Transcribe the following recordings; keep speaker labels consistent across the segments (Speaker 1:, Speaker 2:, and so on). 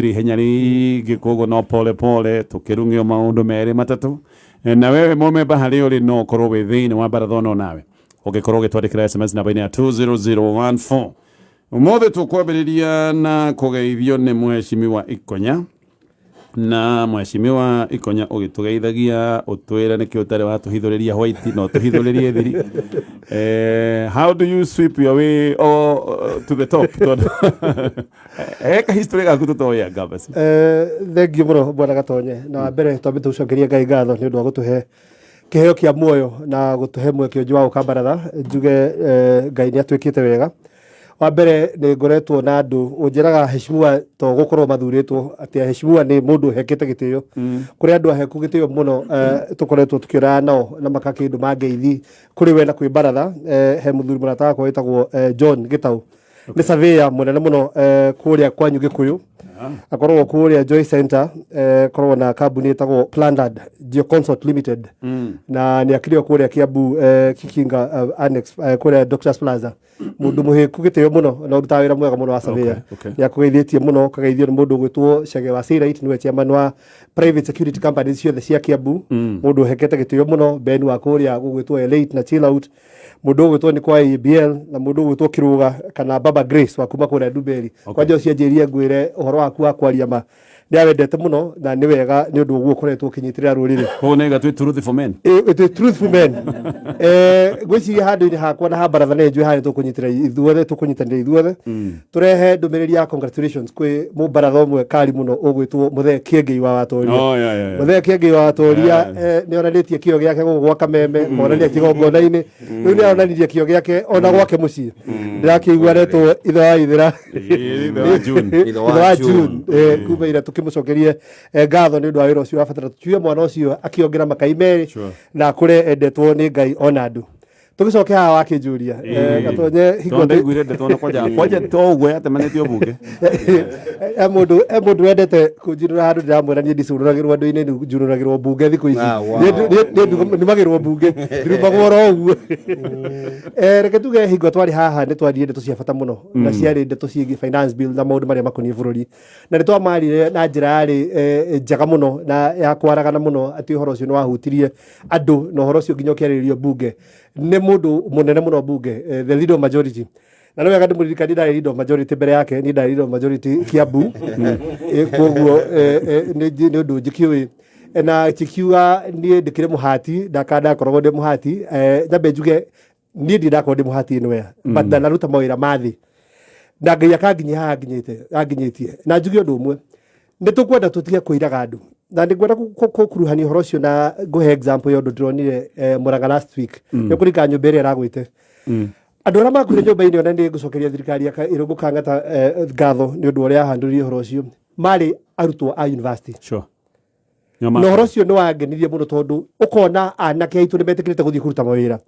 Speaker 1: Ihenya rĩingĩ, koguo no pole pole tũkĩrung'io maũndũ merĩ matatũ. Na wewe mũmemba harĩa ũrĩ, no ũkorwo wĩ thĩinĩ wa baratha ono nawe ũngĩkorwo ũgĩtwandĩkĩra SMS namba-inĩ ya 20014. Ũmũthĩ tũkwambĩrĩria na kũgeithio nĩ Mheshimiwa Ikonya, na Mheshimiwa Ikonya ũgĩtũgeithagia ũtwĩre nĩkĩ ũtarĩ watũhithũrĩria white na ũtũhithũrĩrie thiri. How do you sweep your way to the top? Tondũ eka history gaku tũtoĩ anga basi.
Speaker 2: Thengiũ mũno, bwana Gatonye. Na wa mbere twambe tũcokerie Ngai ngatho nĩ ũndũ wa gũtũhe kĩheo kĩa muoyo na gũtũhe mweke ũngĩ wa gũka baratha. Njuge Ngai nĩ atwĩkĩte wega. Wa mbere nĩ ngoretwo na andũ ũnjĩraga heshimiwa to gũkorwo mathurĩtwo, atĩ heshimiwa nĩ mũndũ ũhekete gĩtĩo. Kũrĩ andũ aheku gĩtĩo mũno tũkoretwo tũkĩonana nao na makakĩndũ mangeithi kũrĩ we na kwĩ baratha. He mũthuri mũrata wakwa wĩtagwo John Gĩtaũ, nĩ surveyor mũnene mũno kũrĩa kwanyu Gĩkũyũ, akoragwo kũrĩa Joy Center, akoragwo na kambuni ĩtagwo Planned Geoconsult Limited, na nĩ akĩrĩ o kũrĩa Kiambu, Kikinga Annex, kũrĩa Doctors Plaza. Mũndũ mũhĩku gĩtĩo mũno na ũrutaga wĩra mwega mũno wa surveyor. Nĩ akũgeithĩtie mũno. Ũkageithio nĩ mũndũ ũgwĩtwo Chege wa Sirait, nĩwe chairman wa private security companies ciothe cia Kiambu, mũndũ ũhekete gĩtĩo mũno. Ben wa kũrĩa gũgwĩtwo Elite na Chill Out, mũndũ ũgwĩtwo nĩ kwa ABL, na mũndũ ũgwĩtwo Kĩrũga kana Baba Grace wa kuma kũrĩa Ndumberi. Kwanja ũcio anjĩrie ngwĩre ũhoro waku wa kwaria ma nĩ awendete mũno, na nĩ wega nĩ ũndũ ũguo ũkoretwo ũkĩnyitĩrĩra rũrĩrĩ.
Speaker 1: Koguo nĩ gatwĩ truth for men.
Speaker 2: Ĩtĩ truthful men. Ngwĩciria handũ-inĩ hakwa na ha baratha nĩ njũĩ harĩa tũkũnyitĩra ithuothe, tũkũnyitanĩra ithuothe tũrehe ndũmĩrĩri ya congratulations kwĩ mũbaratha ũmwe kari mũno ũgwĩtwo Mũthee Kĩengei wa Watoria.
Speaker 1: Oh, yeah.
Speaker 2: Mũthee Kĩengei wa Watoria nĩ onanĩtie kĩo gĩake gũkũ gwa Kameme, konania kĩgongona-inĩ rĩu nĩ aronanirie kĩo gĩake ona gwake mũciĩ. Ndĩrakĩigua aretwo ithe wa ithĩra.
Speaker 1: Ithe wa June.
Speaker 2: Ithe wa June. Kuma ira tũkĩmũcokerie ngatho nĩ ũndũ wa wĩra ũcio wa bata, tuge mwana ũcio akĩongera makai merĩ na akũre endetwo nĩ Ngai ona andũ. Tũgĩcoke haha wakĩnjũria, Gatonye, hingo
Speaker 1: Tondũ ndaiguire ndeto na kwanja to ũguo yatemanĩtio bunge.
Speaker 2: He mũndũ wendete kũnjunũra handũ. Ndĩramwĩra niĩ ndicunũragĩrwo andũ-inĩ, njunũragĩrwo mbunge thikũ ici. Niĩ numagĩrwo mbunge, ndirumagwo oro ũguo. Reke tuge hingo twarĩ haha nĩ twaririe ndeto cia bata mũno, na ciarĩ ndeto ciĩgiĩ finance bill na maũndũ marĩa makoniĩ bũrũri, na nĩ twamarire na njĩra yarĩ njega mũno na ya kwaragana mũno atĩ ũhoro ũcio nĩ wahutirie andũ, na ũhoro ũcio nginya ũkĩarĩrĩrio mbunge nĩ mũndũ mũnene mũno mbunge, the leader of majority. Na nĩ wega ndĩmũririkanie ndarĩ leader of majority mbere yake, niĩ ndarĩ leader of majority Kiambu. Koguo nĩ ũndũ njikĩũĩ. Na cikiuga niĩ ndĩkĩrĩ mũhati ndaka ndakoragwo ndĩ mũhati. Nyambe njuge niĩ ndirĩ ndakorwo ndĩ mũhati anywhere, but ndanaruta mawĩra ma thĩ na Ngai akanginyia haha nginyĩte anginyĩtie. Na njuge ũndũ ũmwe, nĩ tũkwenda tũtige kũiraga andũ, na nĩ ngwenda gũkuruhania ũhoro ũcio na ngũhe example ya ũndũ ndĩronire Murang'a last week. Nĩ kũringana nyũmba ĩrĩa ĩragwĩte, andũ arĩa makuire nyũmba-inĩ ĩyo, na nĩ ngũcokeria thirikari ya Irũngũ Kang'ata ngatho nĩ ũndũ wa ũrĩa yahandũrire ũhoro ũcio, marĩ arutwo a university. Na ũhoro ũcio nĩ wangenirie mũno tondũ ũkona anake aitũ nĩ metĩkĩrĩte gũthiĩ kũruta mawĩra.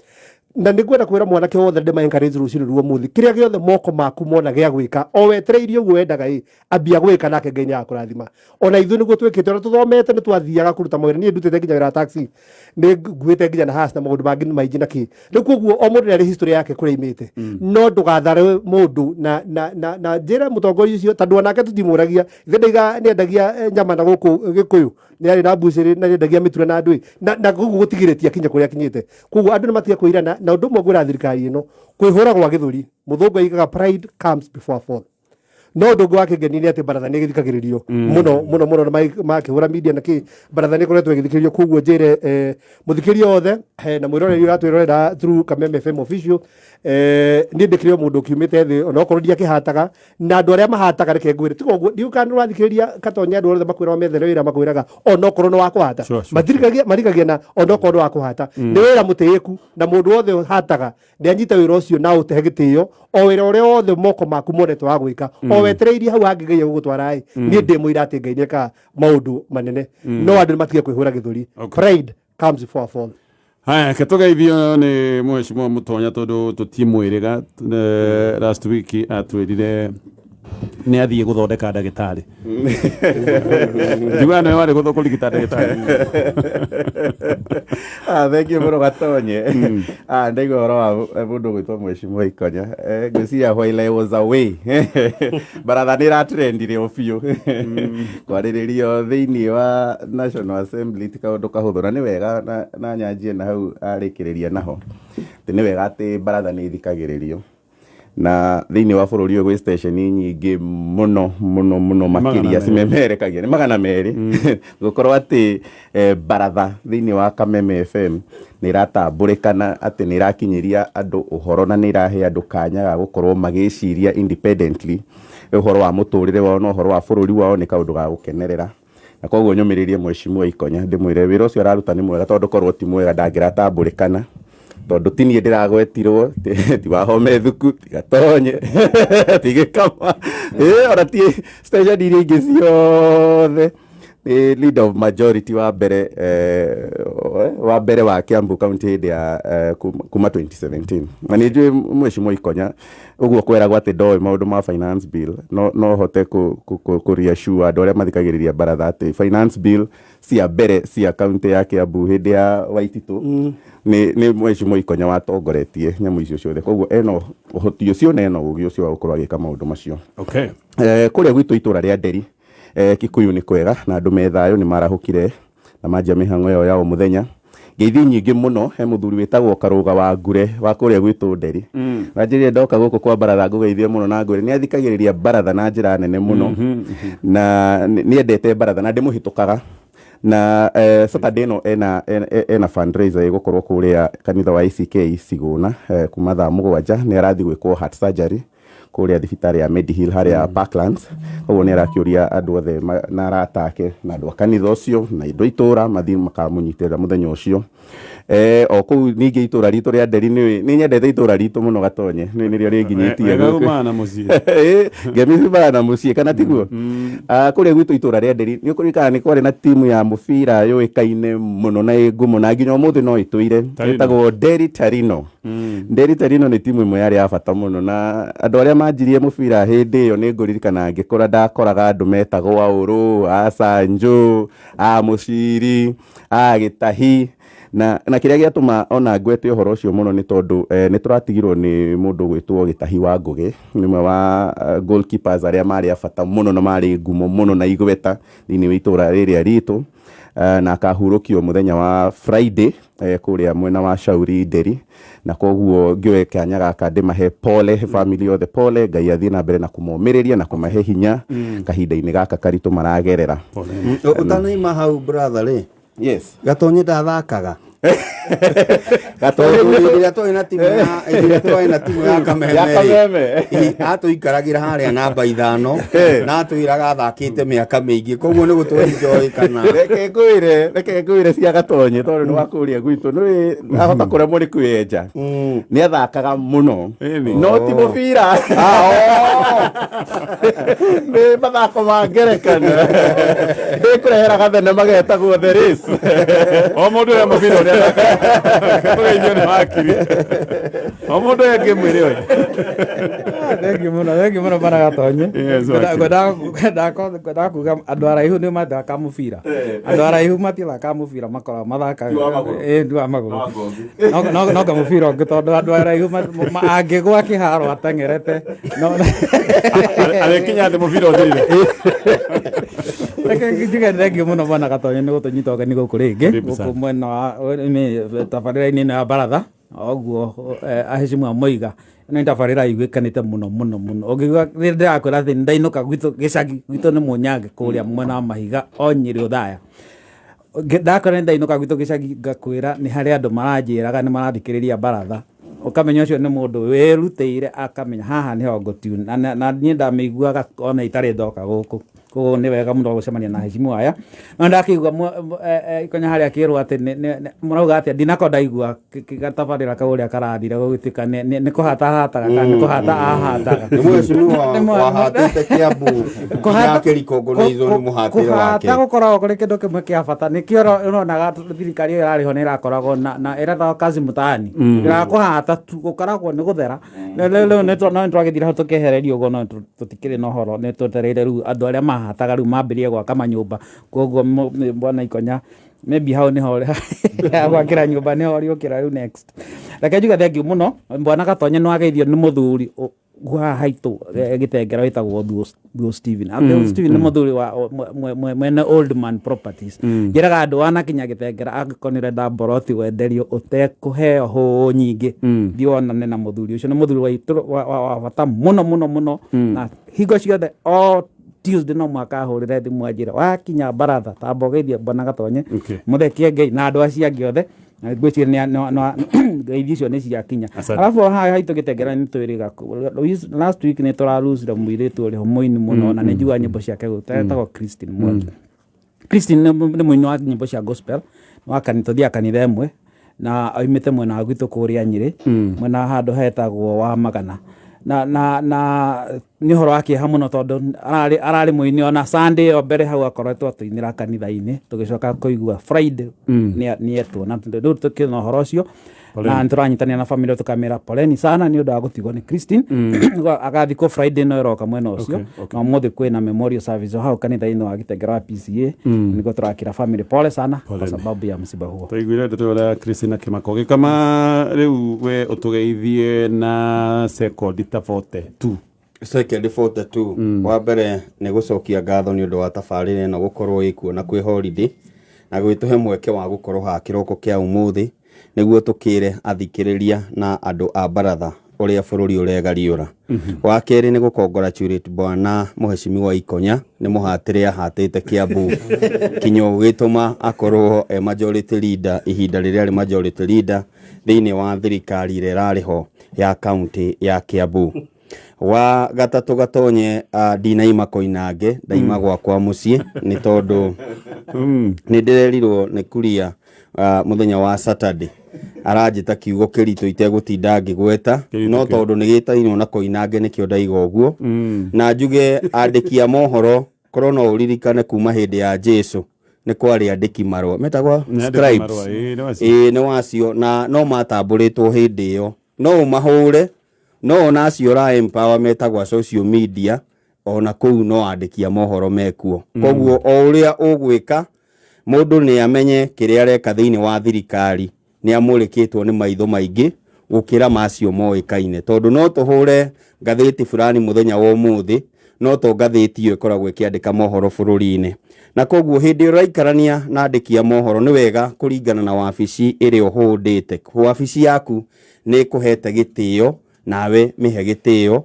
Speaker 2: Na nĩ ngwenda kwĩra mwanake wothe ndĩma encourage rũcinĩ ruo mũthĩ, kĩrĩa gĩothe moko maku mona gĩa gwĩka, o wetereirie ũguo wendaga ĩ ambia gwĩka, nake Ngai nĩ agakũrathima. Ona ithuĩ nĩguo twĩkĩte, ona tũthomete nĩ twathiaga kũruta mawĩra. Niĩ ndutĩte nginya wĩra wa taxi, nĩ nguĩte nginya na has na maũndũ mangĩ maingĩ na kĩ. Rĩu koguo o mũndũ nĩ arĩ history yake kũrĩa imĩte, no ndũgathare mũndũ na njĩre mũtongoria ũcio, tondũ onake tũtimũragia ithe ndaiga nĩ endagia nyama na gũkũ Gĩkũyũ nĩ arĩ na mbucĩrĩ na nĩ endagia mĩtura na andũ ĩ na koguo gũtigĩrĩtie akinya kũrĩa akinyĩte. Koguo andũ nĩ matige kwĩrana. Na ũndũ ũmwe ngwĩra thirikari ĩno, kwĩhũra gwa gĩthũri, mũthũngũ aigaga "Pride comes before a fall." No ũndũ ũngĩ wakĩngenia nĩ atĩ baratha nĩ ĩgĩthikagĩrĩrio mũno mũno mũno na makĩhũra media na kĩ, baratha nĩ ĩkoretwo ĩgĩthikĩrĩrio. Koguo njĩre mũthikĩria wothe na mwĩroreri ũratwĩrorera through Kameme FM official, niĩ ndĩkĩrĩ o mũndũ ũkiumĩte thĩ, ona okorwo ndiakĩhataga na andũ arĩa mahataga. Reke ngwĩre tiga ũguo, ndiũĩ kana nĩ ũrathikĩrĩria Katonya, andũ othe makwĩra methere wĩra makwĩraga ona okorwo nĩ wa kũhata. Matirigagia marigagia na ona okorwo nĩ wa kũhata nĩ wĩra mũtĩĩku, na mũndũ wothe ũhataga nĩ anyite wĩra ũcio na ũtehe gĩtĩo, o wĩra ũrĩa wothe moko maku monete wa gwĩka, o wetereirie hau hangĩ Ngai agũgũtwara ĩ. Niĩ ndĩ mũira atĩ Ngai nĩekaga maũndũ manene, no andũ nĩ matige kwĩhũra gĩthũri. Pride comes before a fall.
Speaker 1: Haya, reke tũgeithio nĩ Mheshimiwa Mũtonya tondũ tũtimwĩrĩga. Last week atwĩrire Nĩ athiĩ gũthondeka ndagĩtarĩ. Njiguaga nĩwe warĩ kũrigita ndagĩtarĩ.
Speaker 3: Ah, thank you mũno Gatonye. Ah, ndaigua ũhoro wa mũndũ ũgwĩtwo Mheshimiwa Ikonya. Ngwĩciria while I was away, baratha nĩ ĩratrendire o biũ. Kwarĩrĩrio thĩinĩ wa National Assembly ti kaũndũ kahũthũ, na nĩ wega na nyanjie na hau arĩkĩrĩria naho. Atĩ nĩ wega atĩ baratha nĩ ĩthikagĩrĩrio. Na thĩinĩ wa bũrũri ũyũ gwĩ station nyingĩ mũno mũno mũno makĩria.
Speaker 1: 200.
Speaker 3: Cimemerekagia nĩ 200, gũkorwo atĩ baratha thĩinĩ wa Kameme FM nĩ ĩratambũrĩkana atĩ nĩ ĩrakinyĩria andũ ũhoro na nĩ ĩrahe andũ kanya ga gũkorwo magĩciria independently ũhoro wa mũtũrĩre wao na ũhoro wa bũrũri wao, nĩ kaũndũ ga gũkenerera. Na koguo nyũmĩrĩrie Mheshimiwa Ikonya, ndĩmwĩre wĩra ũcio araruta nĩ mwega, tondũ korwo ti mwega ndangĩratambũrĩkana, tondũ ti niĩ ndĩragwetirwo, ti Wahome thuku, ti Gatonye, ti Gĩkama, ona ti station iria ingĩ ciothe. Nĩ leader of majority wa mbere, wa mbere wa Kiambu County hĩndĩ ya kuma 2017. Na nĩ njũĩ Mheshimiwa Ikonya ũguo kweragwo atĩ ndoĩ maũndũ ma finance bill, no hote kũ reassure andũ arĩa mathikagĩrĩria baratha atĩ finance bill cia mbere cia county ya Kiambu hĩndĩ ya Waititũ nĩ Mheshimiwa Ikonya watongoretie nyamũ icio ciothe. Koguo ena ũhoti ũcio na ena ũgĩ ũcio wa gũkorwo agĩka maũndũ macio. Kũrĩa gwitũ itũra rĩa Nderi, Kikuyu nĩ kwega na andũ me thayũ, nĩ marahũkire na manjia mĩhang'o yao ya o mũthenya. Ngeithi nyingĩ mũno he mũthuri wĩtagwo Karũga wa Ngure wa kũrĩa gwitũ Nderi. Na njĩrire ndoka gũkũ kwa baratha ngũgeithie mũno na ngwĩre nĩ athikagĩrĩria baratha na njĩra nene mũno, na nĩ endete baratha na ndĩmũhĩtũkaga. Na Saturday ĩno ena fundraiser ĩgũkorwo kũrĩa kanitha wa ACK Sigũna, kuma thaa 7. Nĩ arathiĩ gwĩkwo heart surgery kũrĩa thibitarĩ ya Medihill harĩa Parklands. Koguo nĩ arakĩũria andũ othe na arata ake na andũ a kanitha ũcio na andũ a itũra mathiĩ makamũnyitĩrĩra mũthenya ũcio. O kũu ningĩ itũra ritũ rĩa Nderi, nĩ nyendete itũra ritũ mũno Gatonye, nĩ nĩrĩo rĩnginyĩtie
Speaker 1: Wega
Speaker 3: gũkũ.
Speaker 1: umana na mũciĩ.
Speaker 3: Ngemi ciumanaga na mũciĩ, kana tiguo? Ah, kũrĩa gwitũ itũra rĩa Nderi nĩ ũkũririkana nĩ kwarĩ na timu ya mũbira yũĩkaine mũno na ĩ ngumo na nginya ũmũthĩ no ĩtũire.
Speaker 1: Tarino.
Speaker 3: Ĩtagwo Nderi Tarino. Nderi Tarino nĩ timu ĩmwe yarĩ ya bata mũno, na andũ arĩa manjirie mũbira hĩndĩ ĩyo nĩ ngũririkana ngĩkũra ndakoraga andũ metagwo Aũrũ, a Sanjũ, a Mũciri, a Gĩtahi, na kĩrĩa gĩatũma ona ngwete ũhoro ũcio mũno nĩ tondũ nĩ tũratigirwo nĩ mũndũ gwĩtwo Gĩtahi wa Ngũgĩ, nĩ ũmwe wa goalkeepers arĩa marĩ a bata mũno na marĩ ngumo mũno na igweta thĩinĩ wa itũra rĩrĩa ritũ, na akahurũkio mũthenya wa Friday kũrĩa mwena wa Shauri Nderi. Na koguo ngĩoe kanya gaka ndĩmahe pole, family yothe pole. Ngai athiĩ na mbere na kũmomĩrĩria na kũmahe hinya kahinda-inĩ gaka karitũ maragerera.
Speaker 4: Ũtanaima hau, brother rĩ, Gatonye ndathakaga?
Speaker 3: Gatonye.
Speaker 4: Tondũ hĩndĩ ĩrĩa twarĩ na timu ya hĩndĩ ĩrĩa twarĩ na timu ya Kameme
Speaker 3: Ya
Speaker 4: rĩ,
Speaker 3: Kameme.
Speaker 4: Atũikaragĩra harĩa namba 5 na atwĩraga athakĩte mĩaka mĩingĩ, koguo nĩ gũtũ-enjoy kana?
Speaker 3: Reke ngwĩre cia Gatonye, tondũ nĩ wa kũrĩa gwitũ, nĩ ahota kũremwo nĩ kwĩenja. Nĩ athakaga mũno
Speaker 1: Ĩni.
Speaker 3: no ti mũbira, nĩ mathako ma ngerekano. Ndĩkũrehera gathenema getagwo The Race.
Speaker 1: O mũndũ ũrĩa mũbira ũrĩa athakaga. Tũgeithio nĩ wakiri. O mũndũ ũrĩa ngĩmwĩre oĩ.
Speaker 5: Thengiũ mũno, thengiũ mũno bana Gatonye.
Speaker 1: Yes, wakiri.
Speaker 5: Ngwendaga kuga andũ araihu nĩ mathaka mũbira, andũ araihu matithakaga mũbira, makoragwo mathakaga ĩ ndi wa magũrũ. No kamũbira ũngĩ, tondũ andũ araihu angĩgwa kĩharo ateng'erete
Speaker 1: Arĩkinya thĩ mũbira ũthirire.
Speaker 5: Reke njuge thengiũ mũno bwana Gatonye nĩ gũtũnyita ũgeni gũkũ rĩngĩ.
Speaker 1: Karibu sana.
Speaker 5: Gũkũ mwena wa tabarĩra-inĩ ĩno ya baratha. Oguo aheshimiwa moiga, ĩno nĩ tabarĩra ĩiguĩkanĩte mũno mũno mũno. Ũngĩigua rĩrĩa ndĩrakwĩra atĩ ndainũka gwitũ gĩcagi gwitũ nĩ Mũnyange kũrĩa mwena wa Mahiga o Nyĩrĩ Othaya. Ndakora nĩ ndainũka gwitũ gĩcagi ngakwĩra nĩ harĩ andũ maranjĩraga nĩ marathikĩrĩria baratha, ũkamenya ũcio nĩ mũndũ wĩrutĩire akamenya haha nĩho ngũ-tune. Na niĩ ndamĩiguaga ona itarĩ ndoka gũkũ. Koguo nĩ wega mũno gũcemania na heshimiwa aya. No ndakĩigua ikonya harĩa akĩrwo atĩ mũrauga atĩa, ndinako ndaigua gatabarĩra kau ũrĩa karathire gũgĩtuĩka nĩ kũhata ahataga kana nĩ kũhata ahataga.
Speaker 4: Nĩ mheshimiwa wahatĩte Kiambu nginya kĩrikongo nĩ mũhatĩre wake.
Speaker 5: Kũhata gũkoragwo kũrĩ kĩndũ kĩmwe kĩa bata, nĩkĩo ũronaga thirikari ĩyo ĩrarĩho nĩ ĩrakoragwo na ĩrethaga kazi mtaani, ĩrakũhata tu gũkoragwo nĩ gũthera. Rĩu no nĩtwagĩthire hau tũkĩehererio ũguo, no tũtikĩrĩ na ũhoro, nĩ twetereire rĩu andũ arĩa mahataga rĩu mambĩrĩrie gwaka manyũmba. Koguo bwana Ikonya, maybe hau nĩho gwakĩra nyũmba nĩho ũrĩũkĩra rĩu next. Reke njuge thengiũ mũno bwana Gatonye, nĩ wageithio nĩ mũthuri haha haitũ Gĩtengera wĩtagwo Thuo Steven. Thuo Steven nĩ mũthuri wa mwene Old Man Properties. Njĩraga andũ wanakinya Gĩtengera, angĩkorwo nĩ ũrenda mboroti wenderio ũtekũheo hũũ nyingĩ, thiĩ wonane na mũthuri ũcio. Nĩ mũthuri wa bata mũno mũno mũno, na hingo ciothe o Tuesday no mũhaka ahũrĩre thimũ anjĩre wakinya baratha tamba ũgeithie bwana Gatonye, mũthekie Ngai na andũ acio angĩ othe, na ngwĩciria ngeithi icio nĩ ciakinya. Arabu haha haitũ Gĩtengera nĩ twĩrĩga last week nĩ tũrarusire mũirĩtu ũrĩ ho mũini mũno, na nĩ njiguaga nyĩmbo ciake etagwo Christine Mwangi. Christine nĩ mũini wa nyĩmbo cia gospel wa kanitha, tũthiaga kanitha ĩmwe, na oimĩte mwena wa gwitũ kũrĩa Nyĩrĩ, mwena handũ hetagwo wa Magana, na nĩ ũhoro wa kĩeha mũno tondũ ararĩ mũini ona Sunday ĩyo mbere hau akoretwo atũinĩra kanitha-inĩ, tũgĩcoka kũigua Friday nĩ etwo, na rĩu tũkĩrĩ na ũhoro ũcio na nĩtũranyitanĩra na family tũkamĩra poleni sana nĩ ũndũ wa gũtigwo nĩ Christine. Agathikwo Friday ĩno ĩroka mwena ũcio, na ũmũthĩ kwĩna memorial service hau kanitha-inĩ wa Gĩtengera wa PCA, nĩguo tũrakĩra family pole sana kwa sababu ya msiba huo.
Speaker 1: Twaiguire ndeto ĩrĩa Christina Kĩmako gĩkama. Rĩu we ũtũgeithie na sekondi ta 42.
Speaker 4: Second 42. Wa mbere nĩ gũcokia ngatho nĩ ũndũ wa tabarĩra ĩno gũkorwo ĩkuo na kwĩ holiday na gwĩtũhe mweke wa gũkorwo haha kĩroko kĩa ũmũthĩ nĩguo tũkĩre athikĩrĩria na andũ a baratha ũrĩa bũrũri ũregariũra. Wa kerĩ nĩ gũcongratulate bwana mũheshimiwa Ikonya nĩ mũhatĩre ahatĩte Kiambu kinya ũgĩtũma akorwo e majority leader ihinda rĩrĩa arĩ majority leader thĩinĩ wa thirikari ĩrĩa ĩrarĩ ho ya kaunti ya Kiambu. Wa gatatũ, Gatonye, ndinaima Koinange, ndaima gwakwa mũciĩ nĩ tondũ nĩ ndĩrerirwo nĩ kuria mũthenya wa Saturday aranjĩta kiugo kĩritũ itegũtinda ngĩgweta, no tondũ nĩ gĩtainwo na Koinange nĩkĩo ndaiga ũguo. Na njuge andĩki a mohoro, korwo no ũririkane kuma hĩndĩ ya Jesu nĩ kwarĩ andĩki marũa metagwo
Speaker 1: Nĩ andĩki
Speaker 4: scribes.
Speaker 1: marũa, ĩĩ, nĩ wacio.
Speaker 4: Ĩĩ, nĩ wacio, na no matambũrĩtwo hĩndĩ ĩyo no ũmahũre, no ona acio ra empower metagwo a social media, ona kũu no andĩki a mohoro mekuo. Koguo o ũrĩa ũgwĩka mũndũ nĩ amenye kĩrĩa areka thĩinĩ wa thirikari nĩ amũrĩkĩtwo nĩ maitho maingĩ gũkĩra macio moĩkaine, tondũ no tũhũre ngathĩti fulani mũthenya wa ũmũthĩ, no to ngathĩti ĩyo ĩkoragwo ĩkĩandĩka mohoro bũrũri-inĩ. Na koguo hĩndĩ ĩrĩa ũraikarania na andĩki a mohoro nĩ wega kũringana na wabici ĩrĩa ũhũndĩte. Wabici yaku nĩ ĩkũhete gĩtĩo, nawe mĩhe gĩtĩo.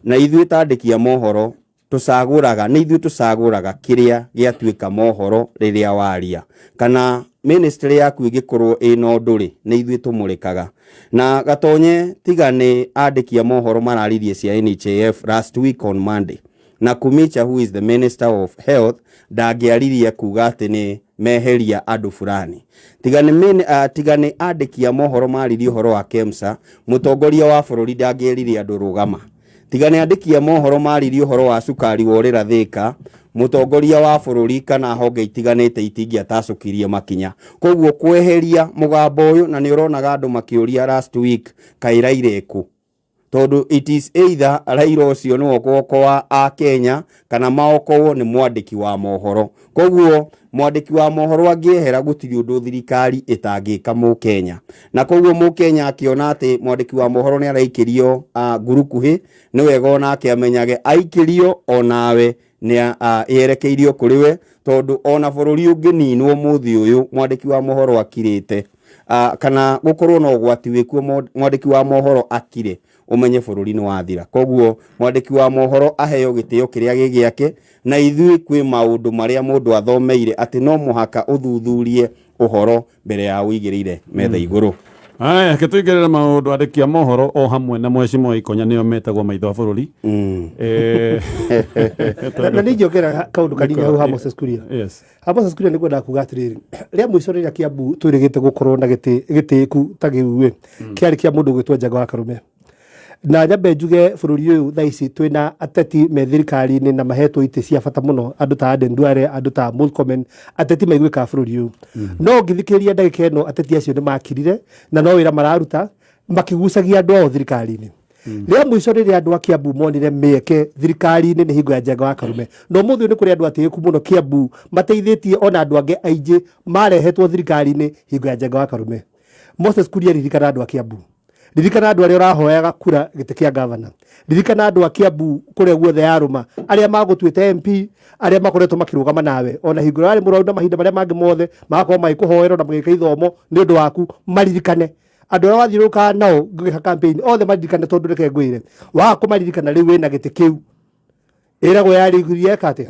Speaker 4: Na ithuĩ ta andĩki a mohoro tũcagũraga, nĩ ithuĩ tũcagũraga kĩrĩa gĩatuĩka mohoro rĩrĩa waria kana ministry yaku ĩngĩkorwo ĩna ũndũ rĩ, nĩ ithuĩ tũmũrĩkaga. Na Gatonye, tiga nĩ andĩki a mohoro mararirie cia NHIF last week on Monday na Kumicha, who is the minister of health, ndangĩaririe kuga atĩ nĩ meheria andũ fulani. Tiga nĩ andĩki a mohoro maririe ũhoro wa KEMSA, mũtongoria wa bũrũri ndangĩerire andũ rũgama. Tiga nĩ andĩki a mohoro maririe ũhoro wa cukari worĩra Thĩka, mũtongoria wa bũrũri kana honge itiganĩte itingĩatacũkirie makinya. Koguo kweheria mũgambo ũyũ, na nĩ ũronaga andũ makĩũria last week kaĩ Raila ĩkũ, tondũ it is either Raila ũcio nĩwe ũgũokoa a Kenya kana maokowo nĩ mwandĩki wa mohoro. Koguo mwandĩki wa mohoro angĩehera, gũtirĩ ũndũ thirikari ĩtangĩka mũkenya. Na koguo mũkenya akĩona atĩ mwandĩki wa mohoro nĩ araikĩrio ngurukuhĩ, nĩ wega onake amenyage aikĩrio onawe nĩ yerekeirio kũrĩ we, tondũ ona bũrũri ũngĩninwo mũthĩ ũyũ mwandĩki wa mohoro akirĩte, kana gũkorwo na ũgwati wĩkuo mwandĩki wa mohoro akire, ũmenye bũrũri nĩ wathira. Koguo mwandĩki wa mohoro aheo gĩtĩo kĩrĩa gĩ gĩake. Na ithuĩ kwĩ maũndũ marĩa mũndũ athomeire atĩ no mũhaka ũthuthurie ũhoro mbere ya ũigĩrĩire metha igũrũ.
Speaker 1: Aya, ke tũingĩrĩre maũndũ. Andĩki a mohoro o hamwe na mwecimwa Ikonya nĩo metagwo maitho a bũrũri.
Speaker 2: Na nĩ ingĩongerera kaũndũ kanini hau ha Moses Kuria.
Speaker 1: Yes.
Speaker 2: Ha Moses Kuria, nĩngwenda kuga atĩrĩrĩ, rĩa mũico rĩrĩa Kiambu twĩrĩgĩte gũkorwo na gĩtĩ gĩtĩku ta gĩu ĩ, kĩarĩ kĩa mũndũ ũgwĩtwo Njenga wa Karume. Na nyambe njuge bũrũri ũyũ thaa ici twĩna ateti me thirikari-inĩ na mahetwo itĩ cia bata mũno, andũ ta Aden Duale, andũ ta Murkomen, ateti maiguĩkaga bũrũri ũyũ. No ũngĩthikĩrĩria ndagĩka ĩno, ateti acio nĩ makirire na no wĩra mararuta makĩgucagia andũ ao thirikari-inĩ. Rĩa mũico rĩrĩa andũ a Kiambu monire mĩeke thirikari-inĩ nĩ hingo ya Njenga wa Karume. Na ũmũthĩ ũyũ nĩ kũrĩ andũ atĩĩku mũno Kiambu mateithĩtie ona andũ angĩ aingĩ marehetwo thirikari-inĩ hingo ya Njenga wa Karume. Moses Kuria, ririkana andũ a Kiambu, ririkana andũ arĩa ũrahoyaga kura gĩtĩ kĩa gavana, ririkana andũ a Kiambu kũrĩa guothe yarũma, arĩa magũtuĩte MP, arĩa makoretwo makĩrũgama nawe ona hingo ĩrĩa warĩ mũrwaru na mahinda marĩa mangĩ mothe, magakorwo magĩkũhoera na magĩka ithomo nĩ ũndũ waku. Maririkane andũ arĩa wathiũrũrũkaga nao ngĩka campaign othe, maririkane, tondũ reke ngwĩre, waga kũmaririkana rĩu wĩna gĩtĩ kĩu ĩragwo yarĩguria eka atĩa